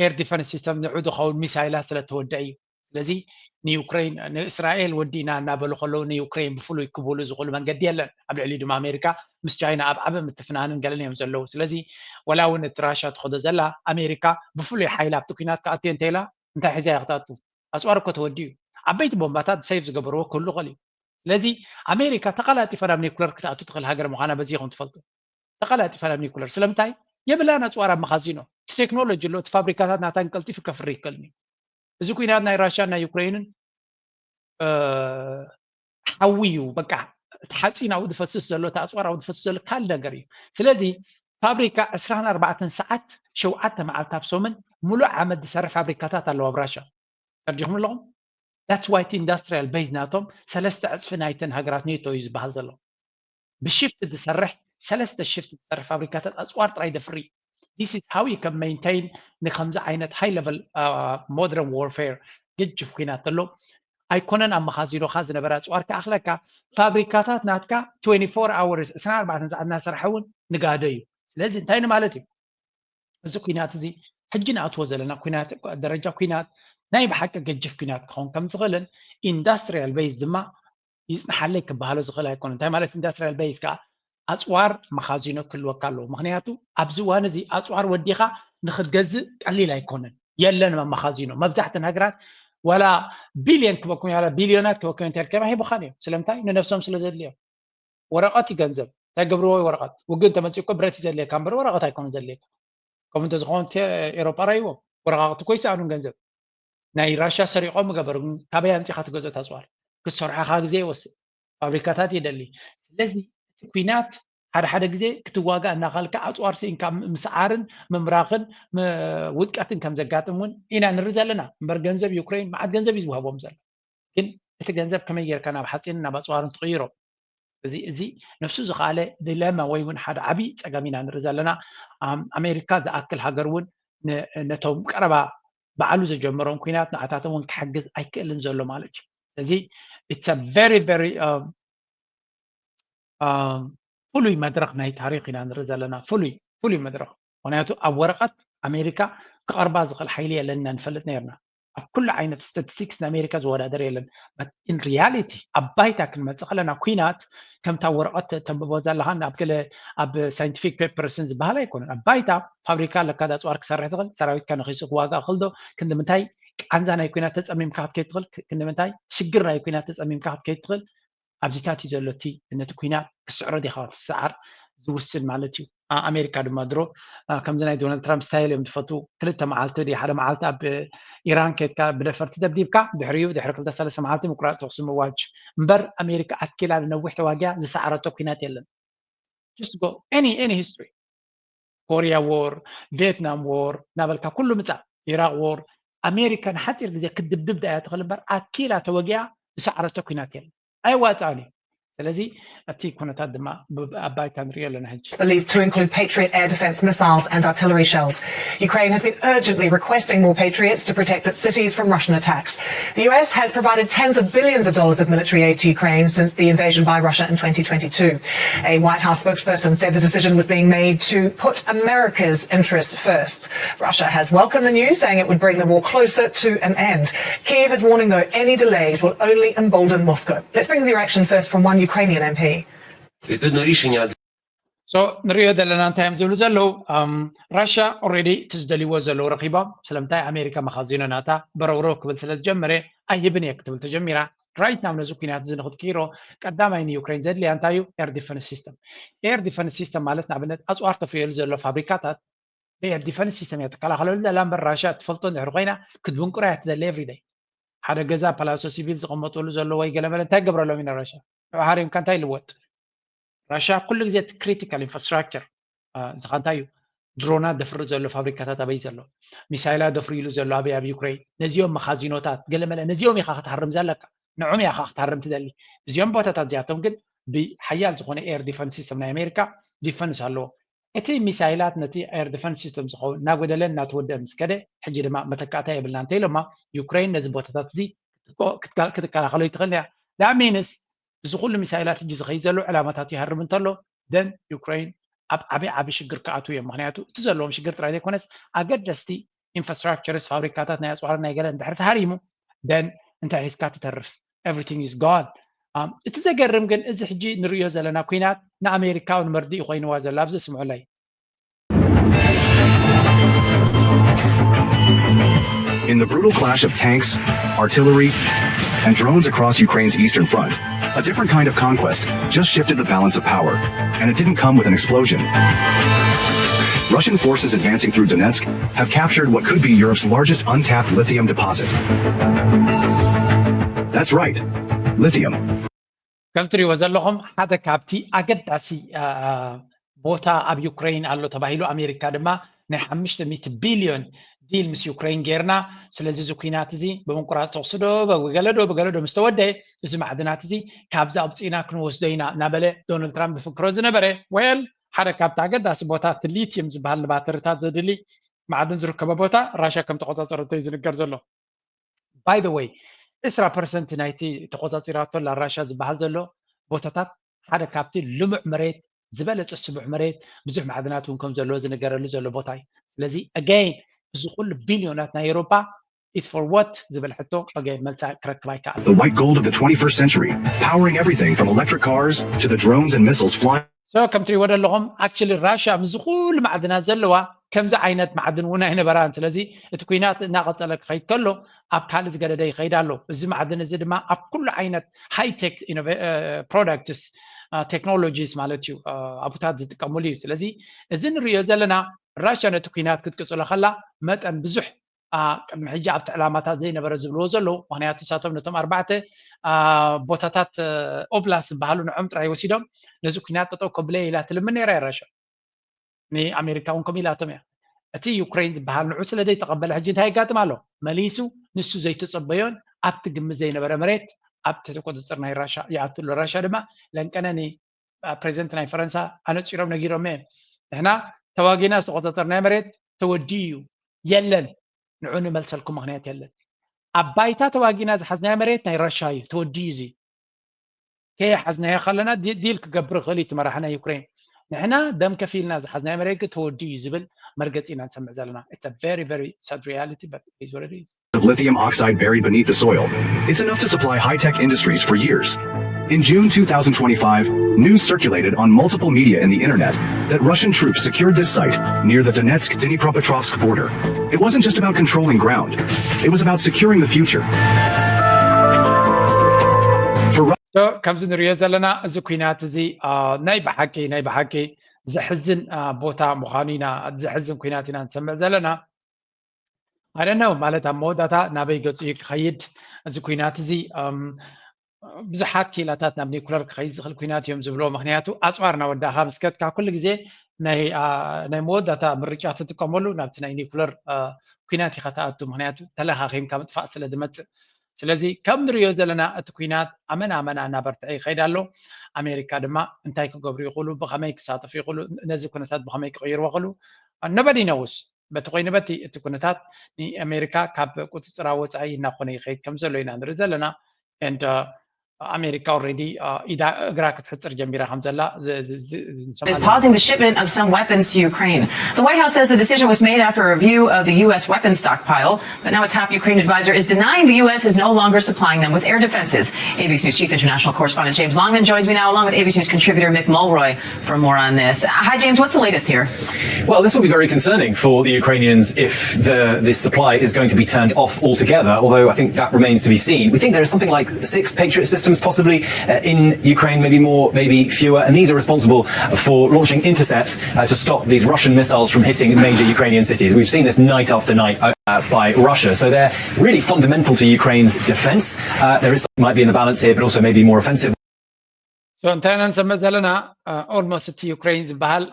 ኤር ዲፈንስ ሲስተም ንዑ ዝኸውን ሚሳይላት ስለተወደአ እዩ። ስለዚ ንዩክሬን ንእስራኤል ወዲእና እናበሉ ከለዉ ንዩክሬን ብፍሉይ ክብሉ ዝኽእሉ መንገዲ የለን። ኣብ ልዕሊ ድማ ኣሜሪካ ምስ ቻይና ኣብ ዓቢ ምትፍናንን ገለን እዮም ዘለዉ። ስለዚ ወላ እውን እቲ ራሻ ትኸዶ ዘላ ኣሜሪካ ብፍሉይ ሓይላ ኣብቲ ኩናት ክኣትዮ እንተኢላ እንታይ ሒዛ እያ ክትኣቱ? ኣፅዋር እኮ ተወዲኡ። ዓበይቲ ቦምባታት ሰይፍ ዝገበርዎ ክህሉ ይኽእል እዩ። ስለዚ ኣሜሪካ ተቐላጢፋ ናብ ኒኩለር ክትኣቱ ትኽእል ሃገር ምዃና በዚ ኢኹም ትፈልጡ። ተቐላጢፋ ናብ ኒኩለር ስለምንታይ? የብላን ኣፅዋር ኣብ መኻዚኖ። እቲ ቴክኖሎጂ ኣሎ፣ እቲ ፋብሪካታት ናታን ቀልጢፉ ከፍሪ ይክእልን እዩ። እዚ ኩናት ናይ ራሽያን ናይ ዩክሬንን ሓዊ እዩ። በቃ እቲ ሓፂን ኣብኡ ዝፈስስ ዘሎ እቲ ኣፅዋር ኣብኡ ዝፈስስ ዘሎ ካልእ ነገር እዩ። ስለዚ ፋብሪካ ዕስራን ኣርባዕተን ሰዓት ሸውዓተ መዓልቲ ኣብ ሰሙን ሙሉእ ዓመት ዝሰርሕ ፋብሪካታት ኣለዉ ኣብ ራሽያ። ተረዲኹም ኣለኹም? That's why እቲ ኢንዳስትሪያል ቤዝ ናቶም ሰለስተ ዕፅፊ ናይተን ሃገራት ኔቶ እዩ ዝበሃል ዘሎ። ብሽፍት ዝሰርሕ ሰለስተ ሽፍት ዝሰርሕ ፋብሪካታት ኣፅዋር ጥራይ ደፍሪ። This is how you can maintain ንከምዚ ዓይነት ሃይ ለቨል ሞደርን ዋርፌር ገጅፍ ኩናት ተሎ ኣይኮነን ኣብ መኻዚኖኻ ዝነበረ ኣፅዋር ክኣኽለካ ፋብሪካታት ናትካ twenty-four hours ዕስራን ኣርባዕተን ሰዓት እናሰርሐ እውን ንጋዶ እዩ። ስለዚ እንታይ ንማለት እዩ? እዚ ኩናት እዚ ሕጂ ንኣትዎ ዘለና ኩናት ደረጃ ኩናት ናይ ብሓቂ ገጅፍ ኩናት ክኸውን ከም ዝኽእልን ኢንዳስትሪያል ቤዝ ድማ ይፅንሓለይ ክበሃሎ ዝኽእል ኣይኮነን። እንታይ ማለት ኢንዳስትሪያል ቤዝ ከዓ ኣፅዋር መኻዚኖ ክህልወካ ኣለዎ። ምክንያቱ ኣብዚ እዋን እዚ ኣፅዋር ወዲኻ ንክትገዝእ ቀሊል ኣይኮነን። የለን ኣብ መኻዚኖ። መብዛሕተን ሃገራት ዋላ ቢልዮን ክበኩም ዋላ ቢልዮናት ክበኩም እንተልከማ ሂቡኻን እዮም። ስለምንታይ? ንነብሶም ስለ ዘድልዮም። ወረቐት እዩ ገንዘብ። እንታይ ገብርዎ ወረቐት? ውግእ እንተመፂኡ እኮ ብረት እዩ ዘድልየካ እምበር ወረቐት ኣይኮነን ዘድልየካ። ከምኡ እንተዝኸውን ኤሮፓ ራይዎም ወረቓቕቲ እኮ ይሰኣኑን ገንዘብ ናይ ራሽያ ሰሪቖም ገበሩ። ካበይ ኣምፂኻ ትገዝኦ ኣፅዋር? ክትሰርሖ ከዓ ግዜ ይወስድ። ፋብሪካታት የደሊ። ስለዚ እቲ ኩናት ሓደ ሓደ ግዜ ክትዋጋእ እናኻልካ ኣፅዋር ስኢንካ ምስዓርን ምምራኽን ውድቀትን ከም ዘጋጥም እውን ኢና ንርኢ ዘለና። እምበር ገንዘብ ዩክሬን መዓት ገንዘብ እዩ ዝወሃቦም ዘሎ። ግን እቲ ገንዘብ ከመይ ጌርካ ናብ ሓፂን ናብ ኣፅዋርን ትቕይሮ? እዚ እዚ ነፍሱ ዝኸኣለ ዲለማ ወይ እውን ሓደ ዓብዪ ፀገም ኢና ንርኢ ዘለና። ኣሜሪካ ዝኣክል ሃገር እውን ነቶም ቀረባ ባዕሉ ዘጀመሮም ኩናት ንዓታቶም እውን ክሕግዝ ኣይክእልን ዘሎ ማለት እዩ። ስለዚ it's a very very ፍሉይ መድረኽ ናይ ታሪኽ ኢና ንርኢ ዘለና። ፍሉይ ፍሉይ መድረኽ። ምክንያቱ ኣብ ወረቐት ኣሜሪካ ክቐርባ ዝኽእል ሓይሊ የለን ኢና ንፈልጥ ነርና። ኣብ ኩሉ ዓይነት ስታቲስቲክስ ንኣሜሪካ ዝወዳደር የለን። ኢን ሪያሊቲ ኣብ ባይታ ክንመፅእ ከለና ኩናት ከምታ ወረቐት ተንብቦ ዘለኻን ኣብ ገለ ኣብ ሳይንቲፊክ ፔፐርስን ዝበሃል ኣይኮነን። ኣብ ባይታ ፋብሪካ ኣለካ፣ ኣፅዋር ክሰርሕ ዝኽእል ሰራዊትካ ነኺሱ ክዋጋእ ክኽእል ዶ፣ ክንዲ ምንታይ ቃንዛ ናይ ኩናት ተፀሚምካ ክትከይድ ትኽእል፣ ክንዲ ምንታይ ሽግር ናይ ኩናት ተፀሚምካ ክትከይድ ትኽእል ኣብዚታት እዩ ዘሎ። እቲ ነቲ ኩናት ክስዕሮ ዲኻ ትሰዓር ዝውስን ማለት እዩ። ኣሜሪካ ድማ ድሮ ከምዚ ናይ ዶናልድ ትራምፕ ስታይል እዮም ዝፈትዉ። ክልተ መዓልቲ ድዩ ሓደ መዓልቲ ኣብ ኢራን ከድካ ብደፈርቲ ደብዲብካ ድሕሪኡ ድሕሪ ክልተ ሰለስተ መዓልቲ ምቁራፅ ተኩሲ ምዋጅ እምበር ኣሜሪካ ኣኪላ ንነዊሕ ተዋጊያ ዝሰዓረቶ ኩናት የለን። Just go any any history ኮሪያ ዎር፣ ቪየትናም ዎር እናበልካ ኩሉ ምፃእ፣ ኢራቅ ዎር፣ ኣሜሪካ ንሓፂር ግዜ ክትድብድብ ዳእያ ትኽእል እምበር ኣኪላ ተወጊኣ ዝሰዓረቶ ኩናት የለን። ኣይዋፃእን እዩ። ስለዚ እቲ ኩነታት ድማ ኣብ ባይታ ንሪኦ ኣለና ሕጂ። Believed to include Patriot air defense missiles and artillery shells. Ukraine has been urgently requesting more Patriots to protect its cities from Russian attacks. The U S has provided tens of billions of dollars of military aid to Ukraine since the invasion by Russia in twenty twenty-two. A White House spokesperson said the decision was being made to put America's interests first. Russia has welcomed the news, saying it would bring the war closer to an end. Kyiv is warning, though, any delays will only embolden Moscow. Let's bring you the reaction first from one Ukrainian M P. So ንሪኦ ዘለና እንታይ እዮም ዝብሉ ዘለዉ? ራሽያ ኦልሬዲ እቲ ዝደልይዎ ዘለዉ ረኺቦም። ስለምንታይ ኣሜሪካ መኻዚኖ ናታ በረውረው ክብል ስለ ዝጀመረ ኣይህብን እየ ክትብል ተጀሚራ። ራይት ናው ነዚ ኩናት እዚ ንክትክይሮ ቀዳማይ ንዩክሬን ዘድልያ እንታይ እዩ? ኤር ዲፈንስ ሲስተም። ኤር ዲፈንስ ሲስተም ማለት ንኣብነት ኣፅዋር ተፍርየሉ ዘሎ ፋብሪካታት ብኤር ዲፈንስ ሲስተም እያ ትከላኸለሉ ዘላ እምበር ራሽያ ትፈልጦ እንድሕር ኮይና ክትብንቁራ እያ ትደሊ ኤቭሪደይ። ሓደ ገዛ ፓላሶ ሲቪል ዝቐመጠሉ ዘሎ ወይ ገለመለ እንታይ ገብረሎም ኢና ራሽያ? ንዑ ሃሪምካ እንታይ ልወጥ? ራሽያ ኩሉ ግዜ እቲ ክሪቲካል ኢንፍራስትራክቸር እዚ ኸ እንታይ እዩ? ድሮናት ደፍሪ ዘሎ ፋብሪካታት ኣበይ ዘሎ? ሚሳይላት ደፍርይሉ ዘሎ ኣበይ? ኣብ ዩክሬን። ነዚኦም መኻዚኖታት ገለመለ ነዚኦም ኢኻ ክትሃርም ዘለካ። ንዑም ኢኻ ክትሃርም ትደሊ። እዚኦም ቦታታት እዚኣቶም ግን ብሓያል ዝኾነ ኤር ዲፈንስ ሲስተም ናይ ኣሜሪካ ዲፈንስ ኣለዎ። እቲ ሚሳይላት ነቲ ኤር ዲፈንስ ሲስተም ዝኸውን እናጎደለን እናተወደአን ምስ ከደ ሕጂ ድማ መተካእታ የብልና እንተኢሎማ ዩክሬን ነዚ ቦታታት እዚ ክትከላኸሎ ይትኽእል እያ። ዳሚንስ እዚ ኩሉ ሚሳይላት ሕጂ ዝኸይድ ዘሎ ዕላማታት ይሃርም እንተሎ ደን ዩክሬን ኣብ ዓብዪ ዓብዪ ሽግር ክኣትዉ እዮም። ምክንያቱ እቲ ዘለዎም ሽግር ጥራይ ዘይኮነስ ኣገደስቲ ኢንፍራስትራክቸርስ ፋብሪካታት ናይ ኣፅዋርን ናይ ገለን ድሕሪ ተሃሪሙ ደን እንታይ ሒዝካ ትተርፍ? Everything is gone። እቲ ዘገርም ግን እዚ ሕጂ ንርእዮ ዘለና ኩናት ንኣሜሪካ እውን መርድእ ኮይንዋ ዘሎ ኣብዚ ስምዑለይ። In the brutal clash of tanks, artillery, and drones across Ukraine's eastern front, a different kind of conquest just shifted the balance of power, and it didn't come with an explosion. Russian forces advancing through Donetsk have captured what could be Europe's largest untapped lithium deposit. That's right, lithium. ከም ትሪእዎ ዘለኹም ሓደ ካብቲ ኣገዳሲ ቦታ ኣብ ዩክሬን ኣሎ ተባሂሉ ኣሜሪካ ድማ ናይ ሓሙሽተ ሚእቲ ቢልዮን ዲል ምስ ዩክሬን ጌርና፣ ስለዚ እዚ ኩናት እዚ ብምቁራፅ ተኹሲ ዶ ብገለ ዶ ብገለ ዶ ምስ ተወደአ እዚ ማዕድናት እዚ ካብዚ ኣውፂእና ክንወስዶ ኢና እናበለ ዶናልድ ትራምፕ ዝፍክሮ ዝነበረ። ዌል ሓደ ካብቲ ኣገዳሲ ቦታ እቲ ሊትየም ዝበሃል ንባተሪታት ዘድሊ ማዕድን ዝርከቦ ቦታ ራሽያ ከም ተቆፃፀረቶ እዩ ዝንገር ዘሎ። By the way ዕስራ ፐርሰንት ናይቲ ተቆፃፂራቶ ኣላ ራሽያ ዝበሃል ዘሎ ቦታታት ሓደ ካብቲ ልሙዕ መሬት ዝበለፀ ስቡሕ መሬት ብዙሕ ማዕድናት እውን ከም ዘለዎ ዝንገረሉ ዘሎ ቦታ እዩ። ስለዚ again እዚ ኩሉ ቢልዮናት ናይ ኤውሮፓ is for what ዝብል ሕቶ again መልሳ ክረክብ ኣይከኣል። The white gold of the twenty-first century, powering everything from electric cars to the drones and missiles flying. So ከም ትሪእዎ ዘለኹም actually ራሽያ ምስዚ ኩሉ ማዕድናት ዘለዋ ከምዚ ዓይነት ማዕድን እውን ኣይነበራን። ስለዚ እቲ ኩናት እናቐፀለ ክኸይድ ከሎ ኣብ ካልእ ዝገደደ ይኸይድ ኣሎ። እዚ ማዕድን እዚ ድማ ኣብ ኩሉ ዓይነት ሃይቴክ ፕሮዳክትስ ቴክኖሎጂስ ማለት እዩ ኣቡታት ዝጥቀምሉ እዩ። ስለዚ እዚ ንሪኦ ዘለና ራሽያ ነቲ ኩናት ክትቅፅሎ ከላ መጠን ብዙሕ ቅድሚ ሕጂ ኣብቲ ዕላማታት ዘይነበረ ዝብልዎ ዘለዉ። ምክንያቱ ንሳቶም ነቶም ኣርባዕተ ቦታታት ኦብላስት ዝበሃሉ ንዖም ጥራይ ወሲዶም ነዚ ኩናት ጠጠው ከብለ ኢላ ትልምን ነይራ የራሻ። ንኣሜሪካ እውን ከምኡ ኢላቶም እያ። እቲ ዩክሬን ዝበሃል ንዑ ስለ ዘይተቐበለ ሕጂ እንታይ ይጋጥም ኣሎ? መሊሱ ንሱ ዘይተጸበዮን ኣብቲ ግምት ዘይነበረ መሬት ኣብ ትሕቲ ቁፅፅር ናይ ራሻ ይኣትሉ። ራሻ ድማ ለንቀነ ንፕሬዚደንት ናይ ፈረንሳ ኣነፂሮም ነጊሮም እዮም። ንሕና ተዋጊና ዝተቆፃፀርናዮ መሬት ተወዲኡ እዩ የለን፣ ንዑ ንመልሰልኩም ምክንያት የለን። ኣብ ባይታ ተዋጊና ዝሓዝናዮ መሬት ናይ ራሻ እዩ፣ ተወዲኡ እዚ ከየሓዝናዮ ከለና ዲል ክገብር ይኽእል እዩ እቲ መራሒ ናይ ዩክሬን። ንሕና ደም ከፊልና ዝሓዝናዮ መሬት ግን ተወዲኡ እዩ ዝብል መርገፂ ኢና ንሰምዕ ዘለና። It's a very, very sad reality, but it is what it is. Of lithium oxide buried beneath the soil. It's enough to supply high-tech industries for years. In June two thousand twenty-five, news circulated on multiple media in the internet that Russian troops secured this site near the Donetsk-Dnipropetrovsk border. It wasn't just about controlling ground. It was about securing the future. For ከምዚ ንሪኦ ዘለና እዚ ኩናት እዚ ናይ ብሓቂ ናይ ብሓቂ ዘሕዝን ቦታ ምዃኑ ኢና፣ ዘሕዝን ኩናት ኢና ንሰምዕ ዘለና። ኣደነው ማለት ኣብ መወዳእታ ናበይ ገጹ እዩ ክኸይድ እዚ ኩናት እዚ? ብዙሓት ክኢላታት ናብ ኒኩለር ክኸይድ ዝኽእል ኩናት እዮም ዝብልዎ። ምክንያቱ ኣፅዋር እናወዳእካ ምስ ከድካ ኩሉ ግዜ ናይ መወዳእታ ምርጫ ትጥቀመሉ ናብቲ ናይ ኒኩለር ኩናት ኢኻ ትኣቱ። ምክንያቱ ተለኻኺምካ ምጥፋእ ስለ ዝመፅእ። ስለዚ ከም ንሪኦ ዘለና እቲ ኩናት ኣመና ኣመና እናበርትዐ ይኸይድ ኣሎ። ኣሜሪካ ድማ እንታይ ክገብሩ ይኽእሉ፣ ብኸመይ ክሳተፉ ይኽእሉ፣ ነዚ ኩነታት ብኸመይ ክቕይርዎ ይኽእሉ፣ nobody knows። በቲ ኮይኑ በቲ እቲ ኩነታት ንኣሜሪካ ካብ ቁፅፅራ ወፃኢ እናኾነ ይኸይድ ከም ዘሎ ኢና ንርኢ ዘለና። And ኣሜሪካ already ኢዳ እግራ ክትሕፅር ጀሚራ ከም ዘላ is pausing the shipment of some weapons to Ukraine. The White House says the decision was made after a review of the U S weapons stockpile, but now a top Ukraine advisor is denying the U S is no longer supplying them with air defenses. A B C's chief international correspondent James Longman joins me now, along with A B C's contributor Mick Mulroy, for more on this. Hi, James. What's the latest here? Well, this will be very concerning for the Ukrainians if the, the supply is going to be turned off altogether, although I think that remains to be seen. We think there is something like six Patriot systems possibly uh, in Ukraine, maybe more, maybe fewer, and these are responsible for launching intercepts uh, to stop these Russian missiles from hitting major Ukrainian cities. We've seen this night after night uh, by Russia. So they're really fundamental to Ukraine's defense. Uh, there is might be in the balance here, but also maybe more offensive. So እንታይ ኢና ንሰምዕ ዘለና? Almost እቲ ዩክሬን ዝበሃል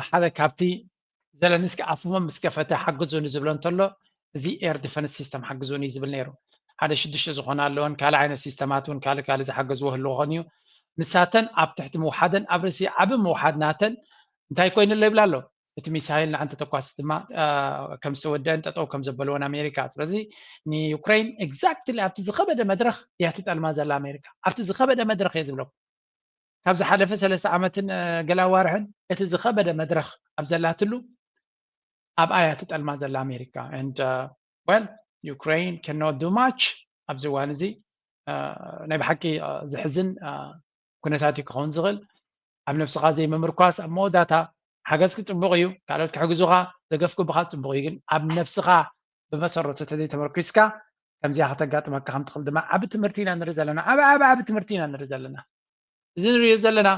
ሓደ ካብቲ ዘለንስኪ ኣፉሞ ምስ ከፈተ ሓግዙኒ ዝብሎ እንተሎ እዚ air defense system ሓግዙኒ እዩ ዝብል ነይሩ። ሓደ ሽዱሽተ ዝኾና ኣለወን፣ ካልእ ዓይነት ሲስተማት እውን ካልእ ካልእ ዝሓገዝዎ ህልዎ ኾን እዩ። ንሳተን ኣብ ትሕቲ ምውሓደን ኣብ ርእሲ ዓቢ ምውሓድ ናተን እንታይ ኮይኑ ኣሎ ይብል ኣሎ። እቲ ሚሳይል ንዓን ተተኳሲ ድማ ከም ዝተወደአን ጠጠው ከም ዘበልዎን ኣሜሪካ። ስለዚ ንዩክሬን exactly ኣብቲ ዝኸበደ መድረኽ እያ ትጠልማ ዘላ ኣሜሪካ። ኣብቲ ዝኸበደ መድረኽ እየ ዝብለኩም። ካብ ዝሓለፈ ሰለስተ ዓመትን ገለ ኣዋርሕን እቲ ዝኸበደ መድረኽ ኣብ ዘላትሉ ኣብኣ እያ ትጠልማ ዘላ ኣሜሪካ። And well, Ukraine cannot do much ኣብዚ እዋን እዚ። ናይ ብሓቂ ዝሕዝን ኩነታት እዩ ክኸውን ዝኽእል። ኣብ ነብስኻ ዘይምምርኳስ ኣብ መወዳእታ ሓገዝኪ ጽቡቕ እዩ፣ ካልኦት ክሕግዙኻ ደገፍ ክቡኻ ጽቡቕ እዩ፣ ግን ኣብ ነብስኻ ብመሰረቱ ተዘይተመርኪስካ ከምዚኣ ከተጋጥመካ ከም ትኽእል ድማ ዓቢ ትምህርቲ ኢና ንርኢ ዘለና። ዓቢ ዓቢ ዓቢ ትምህርቲ ኢና ንርኢ ዘለና። እዚ ንሪኦ ዘለና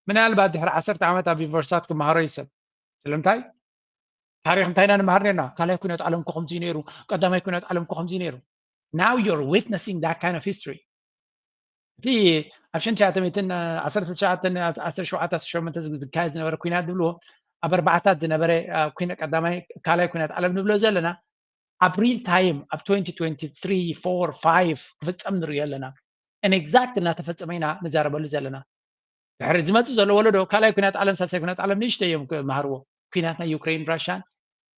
ምናልባት ድሕሪ ዓሰርተ ዓመት ኣብ ዩኒቨርሲታት ክመሃሮ እዩ ሰብ። ስለምንታይ? ታሪኽ እንታይ ኢና ንመሃር ነርና? ካልኣይ ኩናት ዓለም እኮ ከምዚ ነይሩ፣ ቀዳማይ ኩናት ዓለም እኮ ከምዚ ነይሩ። Now you're witnessing that kind of history። እቲ ኣብ ሸንሸዓተ ሚእትን ዓሰርተ ትሽዓተ ዓሰርተ ሸውዓተ ዓሰርተ ሸሞንተ ዝካየድ ዝነበረ ኩናት ዝብልዎ ኣብ ኣርባዕታት ዝነበረ ኩነ ቀዳማይ ካልኣይ ኩናት ዓለም ንብሎ ዘለና ኣብ real time ኣብ twenty twenty three four five ክፍጸም ንሪኦ ኣለና። And exact እናተፈጸመ ኢና ንዛረበሉ ዘለና። ድሕሪ ዝመጽእ ዘሎ ወለዶ ካልኣይ ኩናት ዓለም ሳልሳይ ኩናት ዓለም ንእሽተይ እዮም ክመሃርዎ። ኩናት ናይ ዩክሬን ራሻን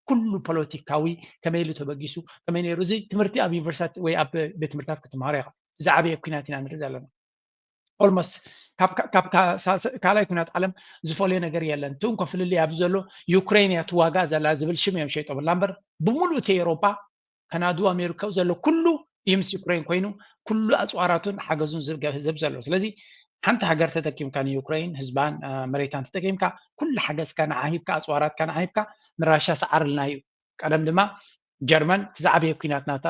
ኩሉ ፖለቲካዊ ከመይ ኢሉ ተበጊሱ ከመይ ነይሩ እዚ ትምህርቲ ኣብ ዩኒቨርሲታት ወይ ኣብ ቤት ትምህርታት ክትመሃሮ ኢኻ። ዝዓበየ ኩናት ኢና ንርኢ ዘለና። Almost ካብ ካልኣይ ኩናት ዓለም ዝፈልዮ ነገር የለን። እቲ እንኮ ፍልልይ ኣብዚ ዘሎ ዩክሬን እያ ትዋጋእ ዘላ ዝብል ሽም እዮም ሸይጦምላ እምበር ብምሉእ እቲ ኤውሮጳ ከናዱ ኣሜሪካ ዘሎ ኩሉ እዩ ምስ ዩክሬን ኮይኑ ኩሉ ኣፅዋራቱን ሓገዙን ዝህብ ዘሎ። ስለዚ ሓንቲ ሃገር ተጠቂምካ ንዩክሬን ህዝባን መሬታን ተጠቂምካ ኩሉ ሓገዝካ ንዓ ሂብካ ኣፅዋራትካ ንዓ ሂብካ ንራሻ ሰዓርልና እዩ። ቀደም ድማ ጀርመን እቲ ዝዓበየ ኩናት ናታ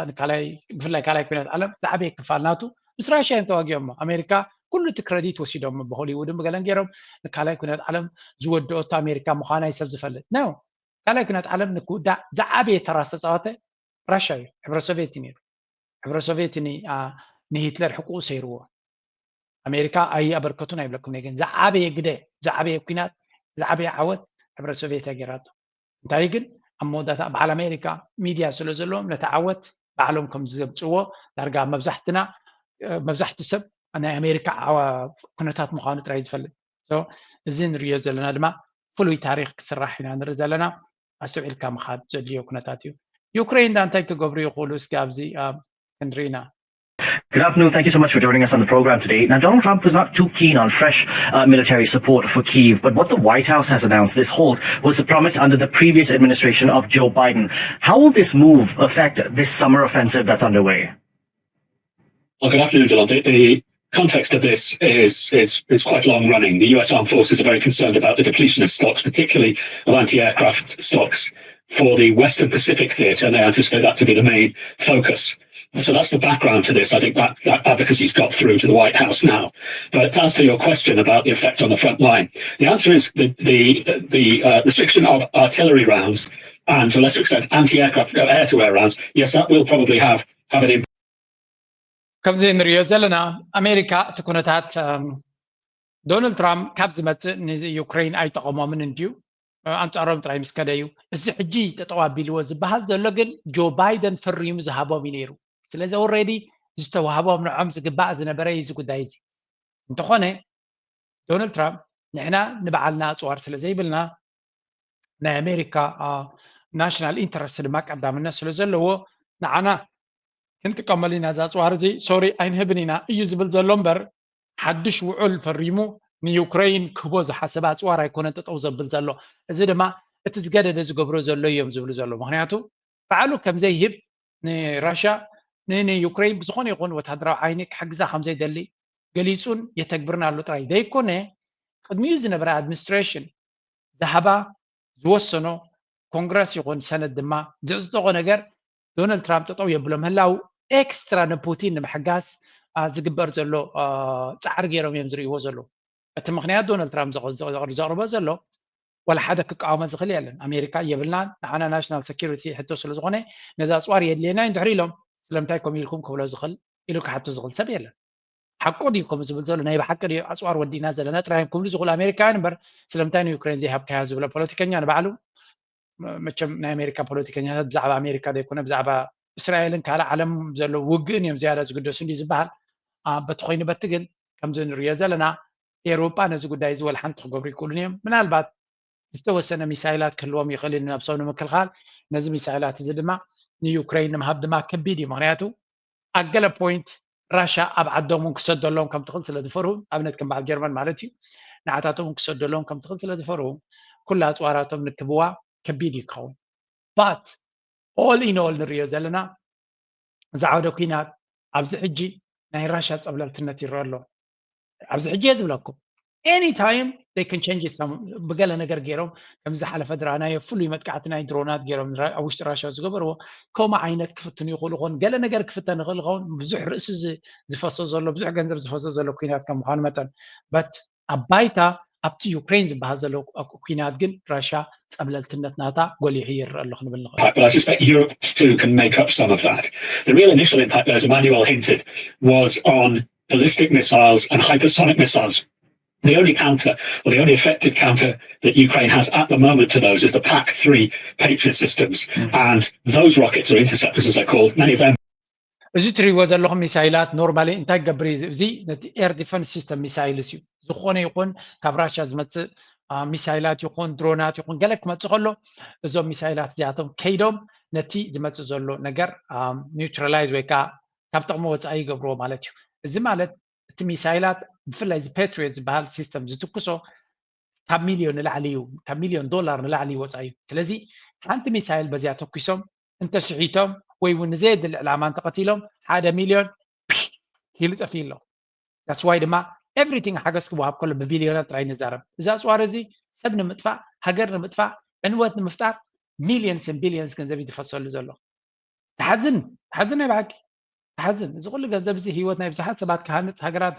ብፍላይ ካልኣይ ኩናት ዓለም ዝዓበየ ክፋል ናቱ ምስ ራሽያ እዮም ተዋጊኦሞ። ኣሜሪካ ኩሉ እቲ ክረዲት ወሲዶሞ ብሆሊውድን ብገለን ገይሮም ንካልኣይ ኩናት ዓለም ዝወደኦቶ ኣሜሪካ ምዃና እዩ ሰብ ዝፈልጥ ነው። ካልኣይ ኩናት ዓለም ንክውዳእ ዝዓበየ ተራ ዝተፃወተ ራሻ እዩ፣ ሕብረ ሶቪየት እዩ ነይሩ። ሕብረ ሶቪየት ንሂትለር ሕቁኡ ሰይርዎ። ኣሜሪካ ኣይኣበርከቱን ኣይብለኩም ግን ዝዓበየ ግደ፣ ዝዓበየ ኩናት፣ ዝዓበየ ዓወት ሕብረ ሶቪየት እያ ገይራቶ። እንታይ ግን ኣብ መወዳእታ በዓል ኣሜሪካ ሚድያ ስለ ዘለዎም ነቲ ዓወት ባዕሎም ከም ዘምፅዎ ዳርጋ መብዛሕትና መብዛሕቲ ሰብ ናይ ኣሜሪካ ኩነታት ምዃኑ ጥራይ ዝፈልጥ። እዚ ንሪዮ ዘለና ድማ ፍሉይ ታሪክ ክስራሕ ኢና ንርኢ ዘለና። ኣስተውዒልካ ምኻድ ዘድልዮ ኩነታት እዩ። ዩክሬን ዳ እንታይ ክገብሩ ይኽእሉ? እስኪ ኣብዚ ክንርኢና። Good afternoon. Thank you so much for joining us on the program today. Now, Donald Trump was not too keen on fresh uh, military support for Kyiv, but what the White House has announced, this halt, was the promise under the previous administration of Joe Biden. How will this move affect this summer offensive that's underway? Well, good afternoon, Dylan. The, the context of this is, is, is quite long running. The U S Armed Forces are very concerned about the depletion of stocks, particularly of anti aircraft stocks for the Western Pacific theatre, and they anticipate that to be the main focus. So that's the background to this. I think that, that advocacy's got through to the White House now. But as to your question about the effect on the front line, the answer is the, the, the uh, restriction of artillery rounds and to a lesser extent anti-aircraft air-to-air rounds. Yes, that will probably have, have an impact. ከምዚ ንሪኦ ዘለና ኣሜሪካ እቲ ኩነታት ዶናልድ ትራምፕ ካብ ዝመፅእ ንዩክሬን ኣይጠቐሞምን እንድዩ። ኣንፃሮም ጥራይ ምስ ከደ እዩ። እዚ ሕጂ ጠጠው ኣቢልዎ ዝበሃል ዘሎ ግን ጆ ባይደን ፈሪሙ ዝሃቦም እዩ ነይሩ። ስለዚ ኦልሬዲ ዝተዋህቦም ንዖም ዝግባእ ዝነበረ እዩ እዚ ጉዳይ እዚ። እንተኾነ ዶናልድ ትራምፕ ንሕና ንባዕልና ኣፅዋር ስለ ዘይብልና ናይ ኣሜሪካ ናሽናል ኢንተረስት ድማ ቀዳምነት ስለ ዘለዎ ንዓና ክንጥቀመሉ ኢና። እዚ ኣፅዋር እዚ ሶሪ ኣይንህብን ኢና እዩ ዝብል ዘሎ እምበር ሓድሽ ውዑል ፈሪሙ ንዩክሬን ክህቦ ዝሓሰበ ኣፅዋር ኣይኮነን ጠጠው ዘብል ዘሎ። እዚ ድማ እቲ ዝገደደ ዝገብሮ ዘሎ እዮም ዝብሉ ዘሎ። ምክንያቱ ባዕሉ ከምዘይህብ ንራሽያ ንዩክሬን ብዝኾነ ይኹን ወታደራዊ ዓይኒ ክሕግዛ ከምዘይደሊ ገሊፁን የተግብርን ኣሎ ጥራይ ዘይኮነ ቅድሚኡ ዝነበረ ኣድሚኒስትሬሽን ዝሃባ ዝወሰኖ ኮንግረስ ይኹን ሰነት ድማ ዘፅደቆ ነገር ዶናልድ ትራምፕ ጠጠው የብሎ ምህላው ኤክስትራ ንፑቲን ንምሕጋዝ ዝግበር ዘሎ ፃዕሪ ገይሮም እዮም ዝርእይዎ ዘለዉ። እቲ ምክንያት ዶናልድ ትራምፕ ዘቕርቦ ዘሎ ዋላ ሓደ ክቃወሞ ዝኽእል የለን። ኣሜሪካ የብልናን ንዓና ናሽናል ሰኪሪቲ ሕቶ ስለ ዝኾነ ነዚ ኣፅዋር የድልየና እዩ እንድሕር ኢሎም ስለምንታይ ከምኡ ኢልኩም ክብሎ ዝኽእል ኢሉ ክሓቶ ዝኽእል ሰብ የለን። ሓቁ ድዩ ከምኡ ዝብል ዘሎ ናይ ብሓቂ ድዩ ኣፅዋር ወዲእና ዘለና ጥራይ እዮም ክብሉ ዝኽእሉ ኣሜሪካውያን እምበር ስለምንታይ ንዩክሬን ዘይሃብካያ ዝብሎ ፖለቲከኛ ንባዕሉ መቸም ናይ ኣሜሪካ ፖለቲከኛታት ብዛዕባ ኣሜሪካ ዘይኮነ ብዛዕባ እስራኤልን ካልእ ዓለም ዘሎ ውግእን እዮም ዝያዳ ዝግደሱ እንዲ ዝበሃል በቲ ኮይኑ በቲ ግን ከምዚ ንሪኦ ዘለና ኤውሮጳ ነዚ ጉዳይ እዚ ወላ ሓንቲ ክገብሩ ይክእሉን እዮም ምናልባት ዝተወሰነ ሚሳይላት ክህልዎም ይኽእል እዩ ንነብሶም ንምክልኻል ነዚ ሚሳይላት እዚ ድማ ንዩክሬን ንምሃብ ድማ ከቢድ እዩ ምክንያቱ ኣብ ገለ ፖይንት ራሻ ኣብ ዓዶም እውን ክሰደሎም ከም ትኽእል ስለ ዝፈርሁ ኣብነት ከም በዓል ጀርመን ማለት እዩ ንዓታቶም እውን ክሰደሎም ከም ትኽእል ስለ ዝፈርሁ ኩላ ኣፅዋራቶም ንክብዋ ከቢድ እዩ ክኸውን but all in all ንሪኦ ዘለና ዝዓወደ ኩናት ኣብዚ ሕጂ ናይ ራሻ ፀብለልትነት ይረአ ኣሎ ኣብዚ ሕጂ እየ ዝብለኩም any time they can change some ብገለ ነገር ገይሮም ከምዚ ዝሓለፈ ዝረኣናዮ ፍሉይ መጥቃዕቲ ናይ ድሮናት ገይሮም ኣብ ውሽጢ ራሻ ዝገበርዎ ከምኡ ዓይነት ክፍትኑ ይኽእሉ ኾን ገለ ነገር ክፍተን ይኽእል ኸውን ብዙሕ ርእሲ ዝፈሶ ዘሎ ብዙሕ ገንዘብ ዝፈሶ ዘሎ ኩናት ከም ምዃኑ መጠን but ኣብ ባይታ ኣብቲ ዩክሬን ዝበሃል ዘሎ ኩናት ግን ራሻ ጸብለልትነት ናታ ጎሊሑ ይረአ ኣሎ ክንብል ንኽእል። But I suspect Europe too can make up some of that. The real initial impact, as Emmanuel hinted, was on ballistic missiles and hypersonic missiles. The only counter, or the only effective counter that Ukraine has at the moment to those is the Pak three Patriot systems. And those rockets or interceptors, as they're called, many of them እዚ ትሪእዎ ዘለኹም ሚሳይላት normally እንታይ ክገብር እዩ እዚ ነቲ air defence system missile እዩ ዝኾነ ይኹን ካብ ራሽያ ዝመፅእ ሚሳይላት ይኹን ድሮናት ይኹን ገለ ክመፅእ ከሎ እዞም ሚሳይላት እዚኣቶም ከይዶም ነቲ ዝመፅእ ዘሎ ነገር neutralize ወይ ከዓ ካብ ጥቕሚ ወፃኢ ይገብርዎ ማለት እዩ እዚ ማለት እቲ ሚሳይላት ብፍላይ እዚ patriot ዝበሃል system ዝትኩሶ ካብ ሚልዮን ንላዕሊ እዩ ካብ ሚልዮን ዶላር ንላዕሊ ይወፃ እዩ ስለዚ ሓንቲ ሚሳይል በዚኣ ተኩሶም እንተስሒቶም ወይ እውን ንዘየድሊ ዕላማ እንተቐቲሎም ሓደ ሚልዮን ኪሉ ጠፊኡ ኣሎ that's why ድማ everything ሓገዝ ክወሃብ ከሎ ብቢልዮናት ጥራይ ንዛረብ እዚ ኣፅዋር እዚ ሰብ ንምጥፋእ ሃገር ንምጥፋእ ዕንወት ንምፍጣር millions and billions ገንዘብ እዩ ዝፈሰሉ ዘሎ ተሓዝን ተሓዝን ናይ ብሓቂ ተሓዝን እዚ ኩሉ ገንዘብ እዚ ህይወት ናይ ብዙሓት ሰባት ክሃንፅ ሃገራት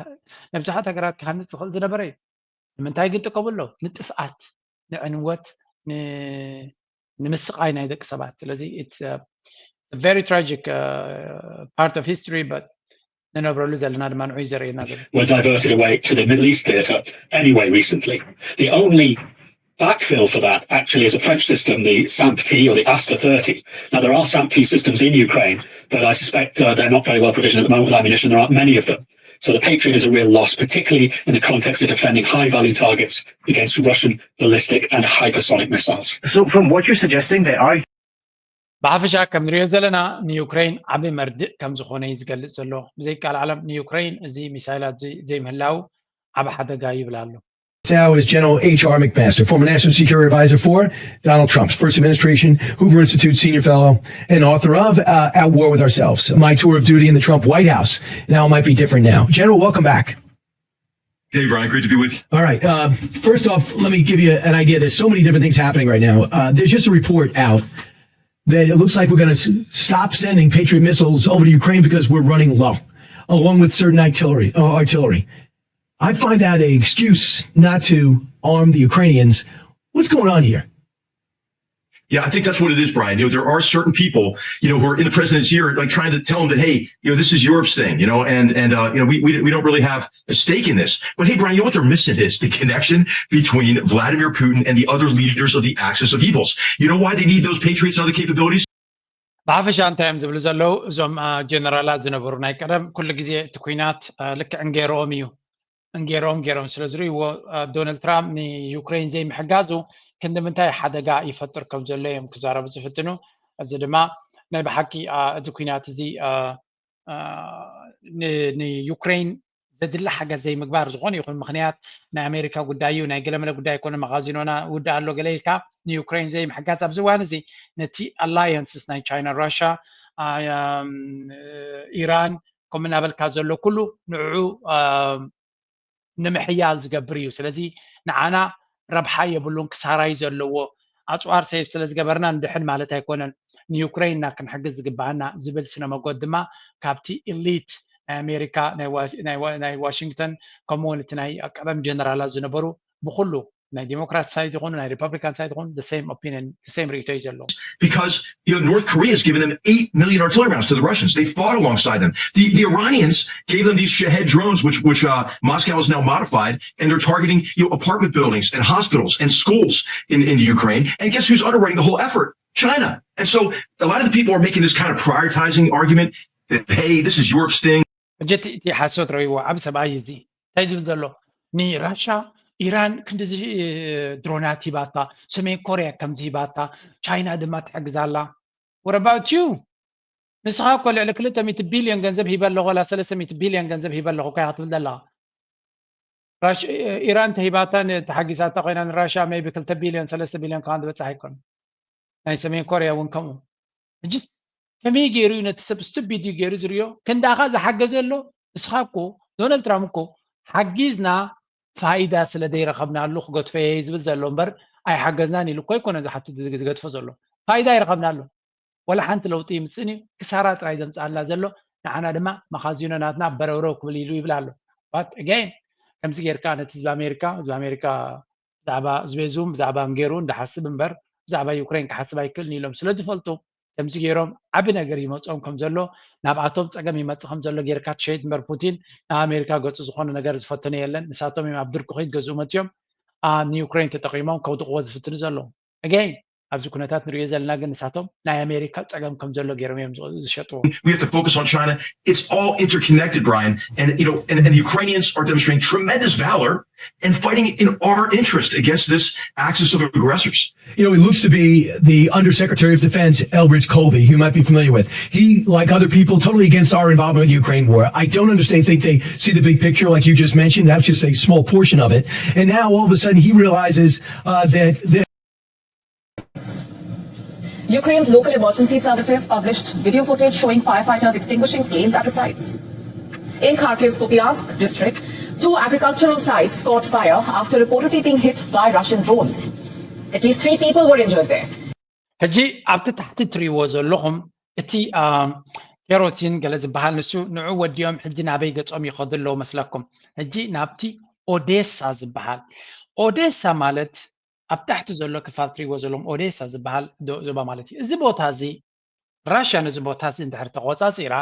ናይ ብዙሓት ሃገራት ክሃንፅ ዝኽእል ዝነበረ እዩ ንምንታይ ግን ጥቀሙ ኣሎ ንጥፍኣት ንዕንወት ንምስቃይ ናይ ደቂ ሰባት ስለዚ very tragic uh, part of history, but ንነብረሉ ዘለና ድማ ንዑ እዩ ዘርእየና ዘሎ። Were diverted away to the Middle East theatre anyway recently. The only backfill for that actually is a French system, the SAMP-T or the Aster thirty. Now, there are SAMP-T systems in Ukraine, but I suspect uh, they're not very well provisioned at the moment with ammunition. There aren't many of them. So the Patriot is a real loss, particularly in the context of defending high-value targets against Russian ballistic and hypersonic missiles. So, from what you're suggesting, there are ብሓፈሻ ከም ንሪኦ ዘለና ንዩክሬን ዓቢ መርድእ ከም ዝኾነ እዩ ዝገልጽ ዘሎ። ብዘይካል ዓለም ንዩክሬን እዚ ሚሳይላት እዚ ዘይምህላው ዓቢ ሓደጋ እዩ ይብል ኣሎ። Now is General H R McMaster, former National Security Advisor for Donald Trump's first administration, Hoover Institute senior fellow, and author of uh, At War with Ourselves, My Tour of Duty in the Trump White House. Now it might be different now. General, welcome back. Hey, Brian, great to be with you. All right. Uh, first off, let me give you an idea. There's so many different things happening right now. Uh, there's just a report out that it looks like we're going to stop sending Patriot missiles over to Ukraine because we're running low, along with certain artillery. Uh, artillery. I find that an excuse not to arm the Ukrainians. What's going on here? Yeah, I think that's what it is, Brian. You know, there are certain people, you know, who are in the president's ear, like trying to tell him that, hey, you know, this is Europe's thing, you know, and and uh, you know, we, we we don't really have a stake in this. But hey, Brian, you know what they're missing is the connection between Vladimir Putin and the other leaders of the Axis of Evils. You know why they need those Patriots and other capabilities? ብሓፈሻ እንታይ እዮም ዝብሉ ዘለዉ እዞም ጀነራላት ዝነበሩ ናይ ቀደም? ኩሉ ግዜ እቲ ኩናት ልክዕ እንጌሮኦም እዩ። እንጌሮም ገይሮም ስለ ዝርእይዎ፣ ዶናልድ ትራምፕ ንዩክሬን ዘይምሕጋዙ ክንዲ ምንታይ ሓደጋ ይፈጥር ከም ዘሎ እዮም ክዛረቡ ዝፍትኑ። እዚ ድማ ናይ ብሓቂ እቲ ኩናት እዚ ንዩክሬን ዘድሊ ሓገዝ ዘይምግባር ዝኾነ ይኹን ምኽንያት ናይ ኣሜሪካ ጉዳይ እዩ፣ ናይ ገለመለ ጉዳይ ኣይኮነ፣ መኻዚኖና ውድእ ኣሎ ገለ ኢልካ ንዩክሬን ዘይምሕጋዝ ኣብዚ እዋን እዚ ነቲ ኣላየንስስ ናይ ቻይና፣ ራሻ፣ ኢራን ከምኡ እናበልካ ዘሎ ኩሉ ንዕዑ ንምሕያል ዝገብር እዩ። ስለዚ ንዓና ረብሓ የብሉን፣ ክሳራ እዩ ዘለዎ። ኣፅዋር ሴፍ ስለ ዝገበርና ንድሕን ማለት ኣይኮነን። ንዩክሬን ኢና ክንሕግዝ ዝግባኣና ዝብል ስነ መጎት ድማ ካብቲ ኢሊት ናይ ኣሜሪካ ናይ ዋሽንግተን ከምኡ እውን እቲ ናይ ቀደም ጀነራላት ዝነበሩ ብኩሉ ናይ ዲሞክራት ሳይድ ይኹኑ ናይ ሪፐብሊካን ሳይድ ይኹኑ the same opinion the same ርእይቶ እዩ ዘለዎም። Because you know North Korea has given them eight million artillery rounds to the Russians. They fought alongside them. The, the Iranians gave them these Shahed drones, which which uh, Moscow has now modified, and they're targeting you know apartment buildings and hospitals and schools in in Ukraine. And guess who's underwriting the whole effort? China. And so a lot of the people are making this kind of prioritizing argument that hey, this is Europe's thing. ሕጂ እቲ ሓሶት ረብዎ ዓብ ሰብኣይ እዚ እንታይ ዝብል ዘሎ ንራሻ ኢራን ክንዲዚ ድሮናት ሂባታ፣ ሰሜን ኮርያ ከምዚ ሂባታ፣ ቻይና ድማ ትሕግዛላ። What about you? ንስኻ እኮ ልዕሊ ክልተ ሚእቲ ቢልዮን ገንዘብ ሂበ ኣለኹ ወላ ሰለስተ ሚእቲ ቢልዮን ገንዘብ ሂበ ኣለኹ እኮ ኢኻ ትብል ዘለኻ። ኢራን ተሂባታ ተሓጊዛታ ኮይና ንራሻ maybe ክልተ ቢልዮን ሰለስተ ቢልዮን ከማን ዝበፅሕ ኣይኮን። ናይ ሰሜን ኮርያ እውን ከምኡ። ሕጅስ ከመይ ገይሩ እዩ ነቲ ሰብ ስቱፒድ እዩ ገይሩ ዝርዮ? ክንዳኻ ዝሓገዘ ኣሎ። ንስኻ እኮ ዶናልድ ትራምፕ እኮ ሓጊዝና ፋይዳ ስለ ዘይረኸብናሉ ክገድፎ እየ ዝብል ዘሎ እምበር ኣይሓገዝናን ኢሉ እኮ ኣይኮነ ዝሓትት ዝገድፎ ዘሎ። ፋይዳ ይረኸብናሉ። ወላ ሓንቲ ለውጢ ይምፅእን እዩ፣ ክሳራ ጥራይ ዘምፅኣልና ዘሎ። ንዓና ድማ መኻዚኖ ናትና በረብረው ክብል ኢሉ ይብል ኣሎ። But again ከምዚ ጌርካ ነቲ ህዝቢ ኣሜሪካ ህዝቢ ኣሜሪካ ብዛዕባ ህዝቢ ዙም ብዛዕባ ገይሩ እንዳሓስብ እምበር ብዛዕባ ዩክሬን ክሓስብ ኣይክእልን ኢሎም ስለ ዝፈልጡ ከምዚ ገይሮም ዓቢ ነገር ይመፅኦም ከም ዘሎ ናብኣቶም ፀገም ይመፅእ ከም ዘሎ ጌርካ ትሸይጥ እምበር ፑቲን ናብ ኣሜሪካ ገፁ ዝኾነ ነገር ዝፈተነ የለን። ንሳቶም እዮም ኣብ ድርቂ ኺድ ገዝኡ መፅዮም ንዩክሬን ተጠቂሞም ከውድቕዎ ዝፍትኑ ዘለዉ። Again ኣብዚ ኩነታት ንሪኦ ዘለና ግን ንሳቶም ናይ ኣሜሪካ ፀገም ከም ዘሎ ገይሮም እዮም ዝሸጥዎ። We have to focus on China. It's all interconnected, Brian. And you know, and, and Ukrainians are demonstrating tremendous valor and fighting in our interest against this axis of aggressors. You know, it looks to be the Undersecretary of Defense, Elbridge Colby, who you might be familiar with. He, like other people, totally against our involvement with the Ukraine war. I don't understand, think they see the big picture, like you just mentioned. That's just a small portion of it. And now all of a sudden he realizes uh, that. Ukraine's local emergency services published video footage showing firefighters extinguishing flames at the sites. In Kharkiv's Kupiansk district, two agricultural sites caught fire after reportedly being hit by Russian drones. At least three people were injured there. ሕጂ ኣብቲ ታሕቲ ትሪእዎ ዘለኹም እቲ ኬሮሲን ገለ ዝበሃል ንሱ ንዑ ወዲኦም ሕጂ ናበይ ገጾም ይኸዱ ኣለዉ መስለኩም? ሕጂ ናብቲ ኦዴሳ ዝበሃል ኦዴሳ ማለት ኣብ ታሕቲ ዘሎ ክፋል ትሪእዎ ዘለኹም ኦዴሳ ዝበሃል ዞባ ማለት እዩ። እዚ ቦታ እዚ ራሽያ ነዚ ቦታ እዚ እንድሕር ተቆፃፂራ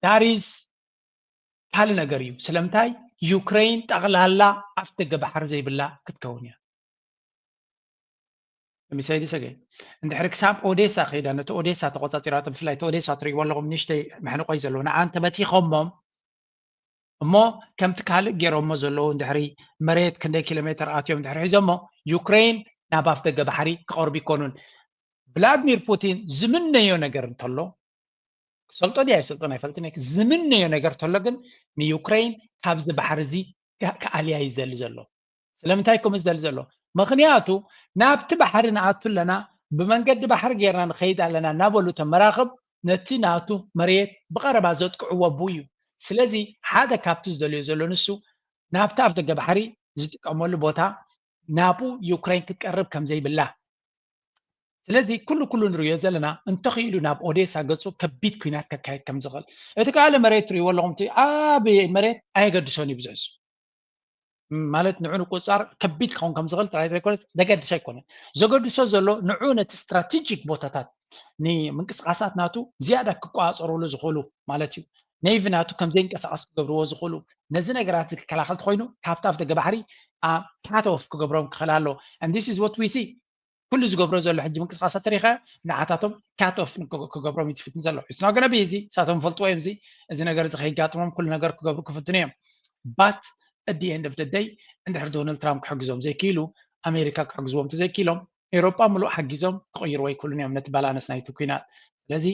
ዳሪስ ካልእ ነገር እዩ። ስለምንታይ ዩክሬን ጠቕላላ ኣፍ ደገ ባሕሪ ዘይብላ ክትከውን እያ። ለሚሳይ ሰገ እንድሕሪ ክሳብ ኦዴሳ ከይዳ ነቲ ኦዴሳ ተቆፃፂራቶ ብፍላይ እቲ ኦዴሳ ትሪእዎ ኣለኹም ንሽተይ መሕንቆይ ዘለዎ ንዓን ተበቲኾሞም እሞ ከምቲ ካልእ ገይሮሞ ዘለዉ እንድሕሪ መሬት ክንደይ ኪሎ ሜትር ኣትዮም እንድሕሪ ሒዞሞ ዩክሬን ናብ ኣፍ ደገ ባሕሪ ክቐርቡ ይኮኑን። ቭላድሚር ፑቲን ዝምነዮ ነገር እንተሎ ክሰልጦ ድያ ኣይሰልጦን ኣይፈልጥን እየ። ዝምነዮ ነገር ተሎ ግን ንዩክሬን ካብዚ ባሕሪ እዚ ክኣልያ እዩ ዝደሊ ዘሎ። ስለምንታይ ከምኡ ዝደሊ ዘሎ? ምኽንያቱ ናብቲ ባሕሪ ንኣቱ ኣለና፣ ብመንገዲ ባሕሪ ጌርና ንኸይድ ኣለና እናበሉ እቶም መራኽብ ነቲ ናቱ መሬት ብቐረባ ዘጥቅዕዎ ቡ እዩ። ስለዚ ሓደ ካብቲ ዝደልዮ ዘሎ ንሱ ናብቲ ኣፍ ደገ ባሕሪ ዝጥቀመሉ ቦታ ናብኡ ዩክሬን ክትቀርብ ከም ዘይብላ ስለዚ ኩሉ ኩሉ ንርእዮ ዘለና እንተኽኢሉ ናብ ኦዴሳ ገጹ ከቢድ ኩናት ከካየድ ከም ዝኽእል እቲ ካልእ መሬት ትርእይዎ ኣለኹም እቲ ዓቢ መሬት ኣየገድሶን እዩ ብዙሕ ማለት ንዑ ንቁጻር ከቢድ ክኸውን ከም ዝኽእል ጥራይ ዘይኮነስ ዘገድሶ ኣይኮነን ዘገድሶ ዘሎ ንዑ ነቲ ስትራቴጂክ ቦታታት ንምንቅስቃሳት ናቱ ዝያዳ ክቆጻጸሩሉ ዝኽእሉ ማለት እዩ ኔቪ ናቱ ከም ዘይንቀሳቀስ ክገብርዎ ዝኽእሉ ነዚ ነገራት እዚ ክከላኸል ተኮይኑ ካብቲ ኣፍ ደገ ባሕሪ ካት ኦፍ ክገብሮም ክኽእል ኣሎ and this is what we see ኩሉ ዝገብሮ ዘሎ ሕጂ ምንቅስቃሳት ተሪኸ ንዓታቶም ካት ኦፍ ክገብሮም እዩ ዝፍትን ዘሎ it's not gonna be easy ሳቶም ፈልጥዎ እዮም እዚ እዚ ነገር እዚ ከይጋጥሞም ኩሉ ነገር ክገብሩ ክፍትኑ እዮም but at the end of the day እንድሕር ዶናልድ ትራምፕ ክሕግዞም ዘይክኢሉ ኣሜሪካ ክሕግዝዎም ተዘይክኢሎም ኤውሮጳ ምሉእ ሓጊዞም ክቕይርዎ ኣይክእሉን እዮም ነቲ ባላንስ ናይቲ ኩናት ስለዚ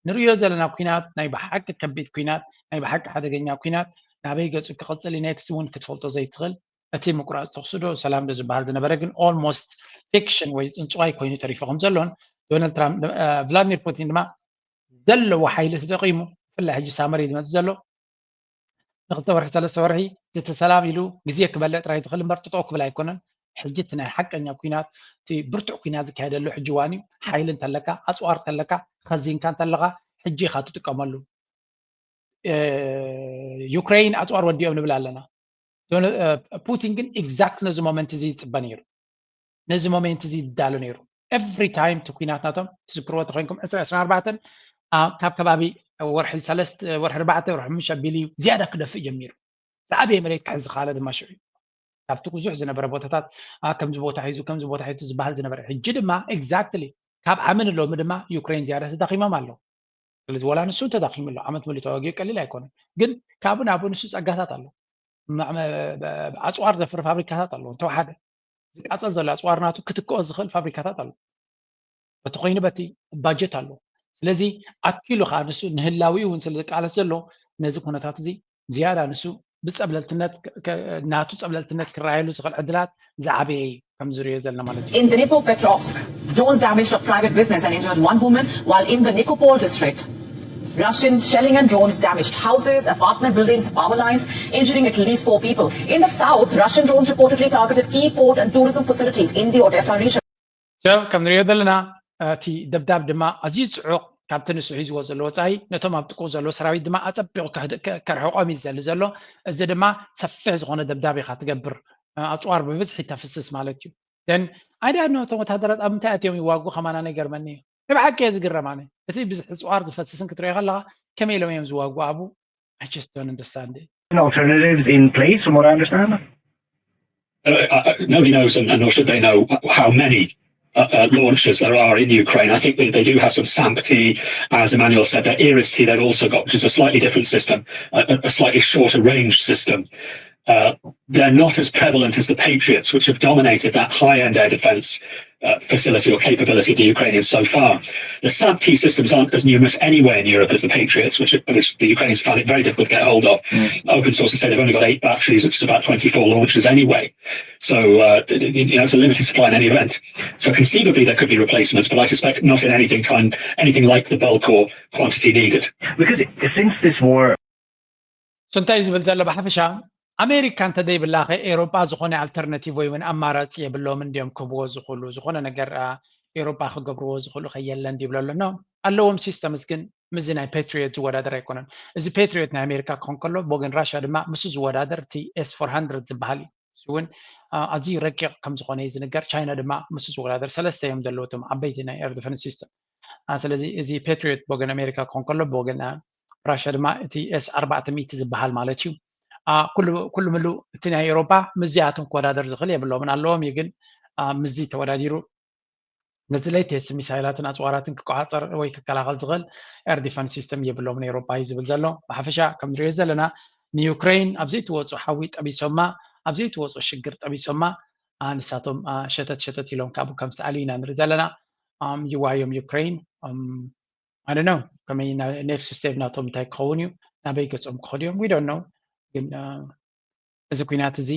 ንርእዮ ዘለና ኩናት ናይ ብሓቂ ከቢድ ኩናት ናይ ብሓቂ ሓደገኛ ኩናት ናበይ ገጹ ክቕጽል ዩ ኔክስት እውን ክትፈልጦ ዘይትኽእል እቲ ምቁራፅ ተኽሲ ዶ ሰላም ዶ ዝበሃል ዝነበረ ግን almost fiction ወይ ፅንፅዋይ ኮይኑ ተሪፉ ከም ዘሎን ዶናልድ ትራምፕ ቭላድሚር ፑቲን ድማ ዘለዎ ሓይሊ ተጠቂሙ ብፍላይ ሕጂ ሳመር እዩ ዝመፅእ ዘሎ ንክልተ ወርሒ ሰለስተ ወርሒ ዝቲ ሰላም ኢሉ ግዜ ክበልዕ ጥራይ ትኽእል እምበር ጥጦ ክብል ኣይኮነን ሕጂ እቲ ናይ ሓቀኛ ኩናት እቲ ብርቱዕ ኩናት ዝካየደሉ ሕጂ ዋን እዩ ሓይሊ እንተለካ ኣፅዋር እንተለካ ከዚንካ እንተለካ ሕጂ ኢካ ትጥቀመሉ ዩክሬን ኣፅዋር ወዲኦም ንብል ኣለና ፑቲን ግን exact ነዚ ሞመንት እዚ ይፅበ ነይሩ ነዚ ሞመንት እዚ ይዳሎ ነይሩ every time እቲ ኩናት ናቶም ትዝክርዎ ተኮይንኩም ዕስራ ዕስራ ኣርባዕተን ካብ ከባቢ ወርሒ ሰለስተ ወርሒ ኣርባዕተ ወርሒ ሓሙሽተ ኣቢሉ እዩ ዝያዳ ክደፍእ ጀሚሩ ዝዓበየ መሬት ክሕዝ ዝኸኣለ ድማ ሽዑ እዩ ካብቲ ብዙሕ ዝነበረ ቦታታት ከምዚ ቦታ ሒዙ ከምዚ ቦታ ሒዙ ዝበሃል ዝነበረ ሕጂ ድማ exactly ካብ ዓምን ሎሚ ድማ ዩክሬን ዝያዳ ተዳኺሞም ኣለዉ ስለዚ ወላ ንሱ ተዳኺሙ ኣሎ ዓመት ሙሉ ተዋጊኡ ቀሊል ኣይኮነን ግን ካብኡ ናብኡ ንሱ ጸጋታት ኣሎ ኣፅዋር ዘፍሪ ፋብሪካታት ኣሎ እንተወሓደ ዝቃፀል ዘሎ ኣፅዋር ናቱ ክትክኦ ዝኽእል ፋብሪካታት ኣሎ በቲ ኮይኑ በቲ ባጀት ኣሎ ስለዚ ኣኪሉ ከዓ ንሱ ንህላዊኡ እውን ስለ ዝቃለስ ዘሎ ነዚ ኩነታት እዚ ዝያዳ ንሱ ብፀብለልትነት ናቱ ፀብለልትነት ክረኣየሉ ዝኽእል ዕድላት ዝዓበየ እዩ ከም ዝሪዮ ዘለና ማለት እዩ In Dnipropetrovsk, drones damaged a private business and injured one woman, while in the Nikopol district, Russian shelling and drones damaged houses, apartment buildings, power lines, injuring at least four people. In the south, Russian drones reportedly targeted key port and tourism facilities in the Odessa region. ሰብ ከም ንሪኦ ዘለና እቲ ደብዳብ ድማ ኣዝዩ ፅዑቕ ካብቲ ንሱ ሒዝዎ ዘሎ ወፃኢ ነቶም ኣብ ጥቅኡ ዘሎ ሰራዊት ድማ ኣፀቢቑ ከርሕቆም እዩ ዝደሊ ዘሎ እዚ ድማ ሰፊሕ ዝኾነ ደብዳብ ኢኻ ትገብር ኣፅዋር ብብዝሒ ተፍስስ ማለት እዩ ደን ኣይዳ ነቶም ወታደራት ኣብ ምንታይ ኣትዮም ይዋግኡ ከማና ይገርመኒ እዩ ንብሓቂ እየ ዝግረም ኣነ እቲ ብዝሒ ኣፅዋር ዝፈስስን ክትሪኦ ከለካ ከመይ ኢሎም እዮም ዝዋግኡ ኣብኡ I just don't understand it alternatives in place, from what I understand? Uh, uh, nobody knows, and, and nor should they know, how many uh, uh, launchers there are in Ukraine. I think they, they do have some SAMP-T, as Emmanuel said, their IRIS-T they've also got, which is a slightly different system, a, a slightly shorter range system. Uh, they're not as prevalent as the Patriots, which have dominated that high-end air defense uh, facility or capability of the Ukrainians so far. The SAMP-T systems aren't as numerous anywhere in Europe as the Patriots, which, which the Ukrainians found it very difficult to get hold of. Mm. Open source has said they've only got eight batteries, which is about twenty-four launchers anyway. So uh, you know, it's a limited supply in any event. So conceivably there could be replacements, but I suspect not in anything kind, anything like the bulk or quantity needed. Because since this war so እንታይ ዝብል ዘሎ ብሓፈሻ ኣሜሪካ እንተደይብላ ከ ኤሮጳ ዝኾነ ኣልተርናቲቭ ወይ እውን ኣማራፂ የብሎምን ድዮም ክህብዎ ዝኽእሉ ዝኾነ ነገር ኤሮጳ ክገብርዎ ዝኽእሉ ከ የለን ድይብሎ ኣሎ no ኣለዎም ሲስተምስ ግን ምስዚ ናይ ፓትሪዮት ዝወዳደር ኣይኮነን እዚ ፓትሪዮት ናይ ኣሜሪካ ክኾን ከሎ ብወገን ራሽያ ድማ ምስ ዝወዳደር እቲ ኤስ ፎር ሃንድረድ ዝበሃል እዩ እዚ እውን ኣዝዩ ረቂቕ ከም ዝኾነ እዩ ዝንገር ቻይና ድማ ምስ ዝወዳደር ሰለስተ እዮም ዘለዉ እቶም ዓበይቲ ናይ ኤር ዲፈንስ ሲስተም ስለዚ እዚ ፓትሪዮት ብወገን ኣሜሪካ ክኾን ከሎ ብወገን ራሽያ ድማ እቲ ኤስ ኣርባዕተ ሚእቲ ዝበሃል ማለት እዩ። ኩሉ ምሉ እቲ ናይ ኤውሮፓ ምስዚኣቶም ክወዳደር ዝኽእል የብሎምን፣ ኣለዎም እዩ ግን ምስዚ ተወዳዲሩ ነዚ ሌተስት ሚሳይላትን ኣፅዋራትን ክቆፃፀር ወይ ክከላኸል ዝኽእል ኤር ዲፈንስ ሲስተም የብሎምን ኤውሮፓ እዩ ዝብል ዘሎ። ብሓፈሻ ከም ንሪኦ ዘለና ንዩክሬን ኣብ ዘይትወፁ ሓዊ ጠቢሶማ፣ ኣብ ዘይትወፁ ሽግር ጠቢሶማ፣ ንሳቶም ሸተት ሸተት ኢሎም ካብኡ ከም ዝተኣልዩ ኢና ንርኢ ዘለና። ይዋዮም ዩክሬን ኣነ ነው ከመይ ኔክስት ስቴፕ ናቶም እንታይ ክኸውን እዩ፣ ናበይ ገፆም ክኸዱ እዮም ዊዶን ነው። ግን እዚ ኩናት እዚ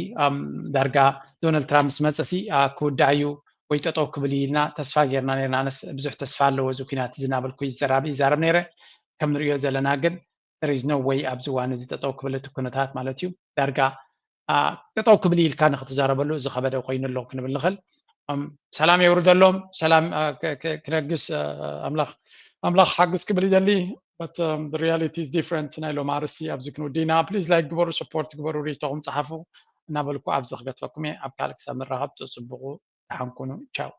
ዳርጋ ዶናልድ ትራምፕ ምስ መፀሲ ክውዳእ እዩ ወይ ጠጠው ክብል እዩ ኢልና ተስፋ ጌርና ነርና። ኣነስ ብዙሕ ተስፋ ኣለዎ እዚ ኩናት እዚ እናበልኩ ይዘራብ ይዛረብ ነይረ። ከም ንሪኦ ዘለና ግን there is no way ኣብዚ እዋን እዚ ጠጠው ክብል እቲ ኩነታት ማለት እዩ። ዳርጋ ጠጠው ክብል ኢልካ ንክትዛረበሉ ዝኸበደ ኮይኑ ኣሎ ክንብል ንኽእል። ሰላም የውርደሎም፣ ሰላም ክነግስ ኣምላኽ ኣምላኽ ሓግዝ ክብል ይደሊ። But the reality is different። ናይ ሎም ኣርሲ ኣብዚ ክንውዲ ኢና። ፕሊዝ ላይክ ግበሩ፣ ሰፖርት ግበሩ፣ ሪቶኹም ፀሓፉ እናበልኩ ኣብዚ ክገትፈኩም እየ። ኣብ ካልእ ክሳብ ንራኸብ ፅፅብቑ ደሓን ኩኑ። ቻው።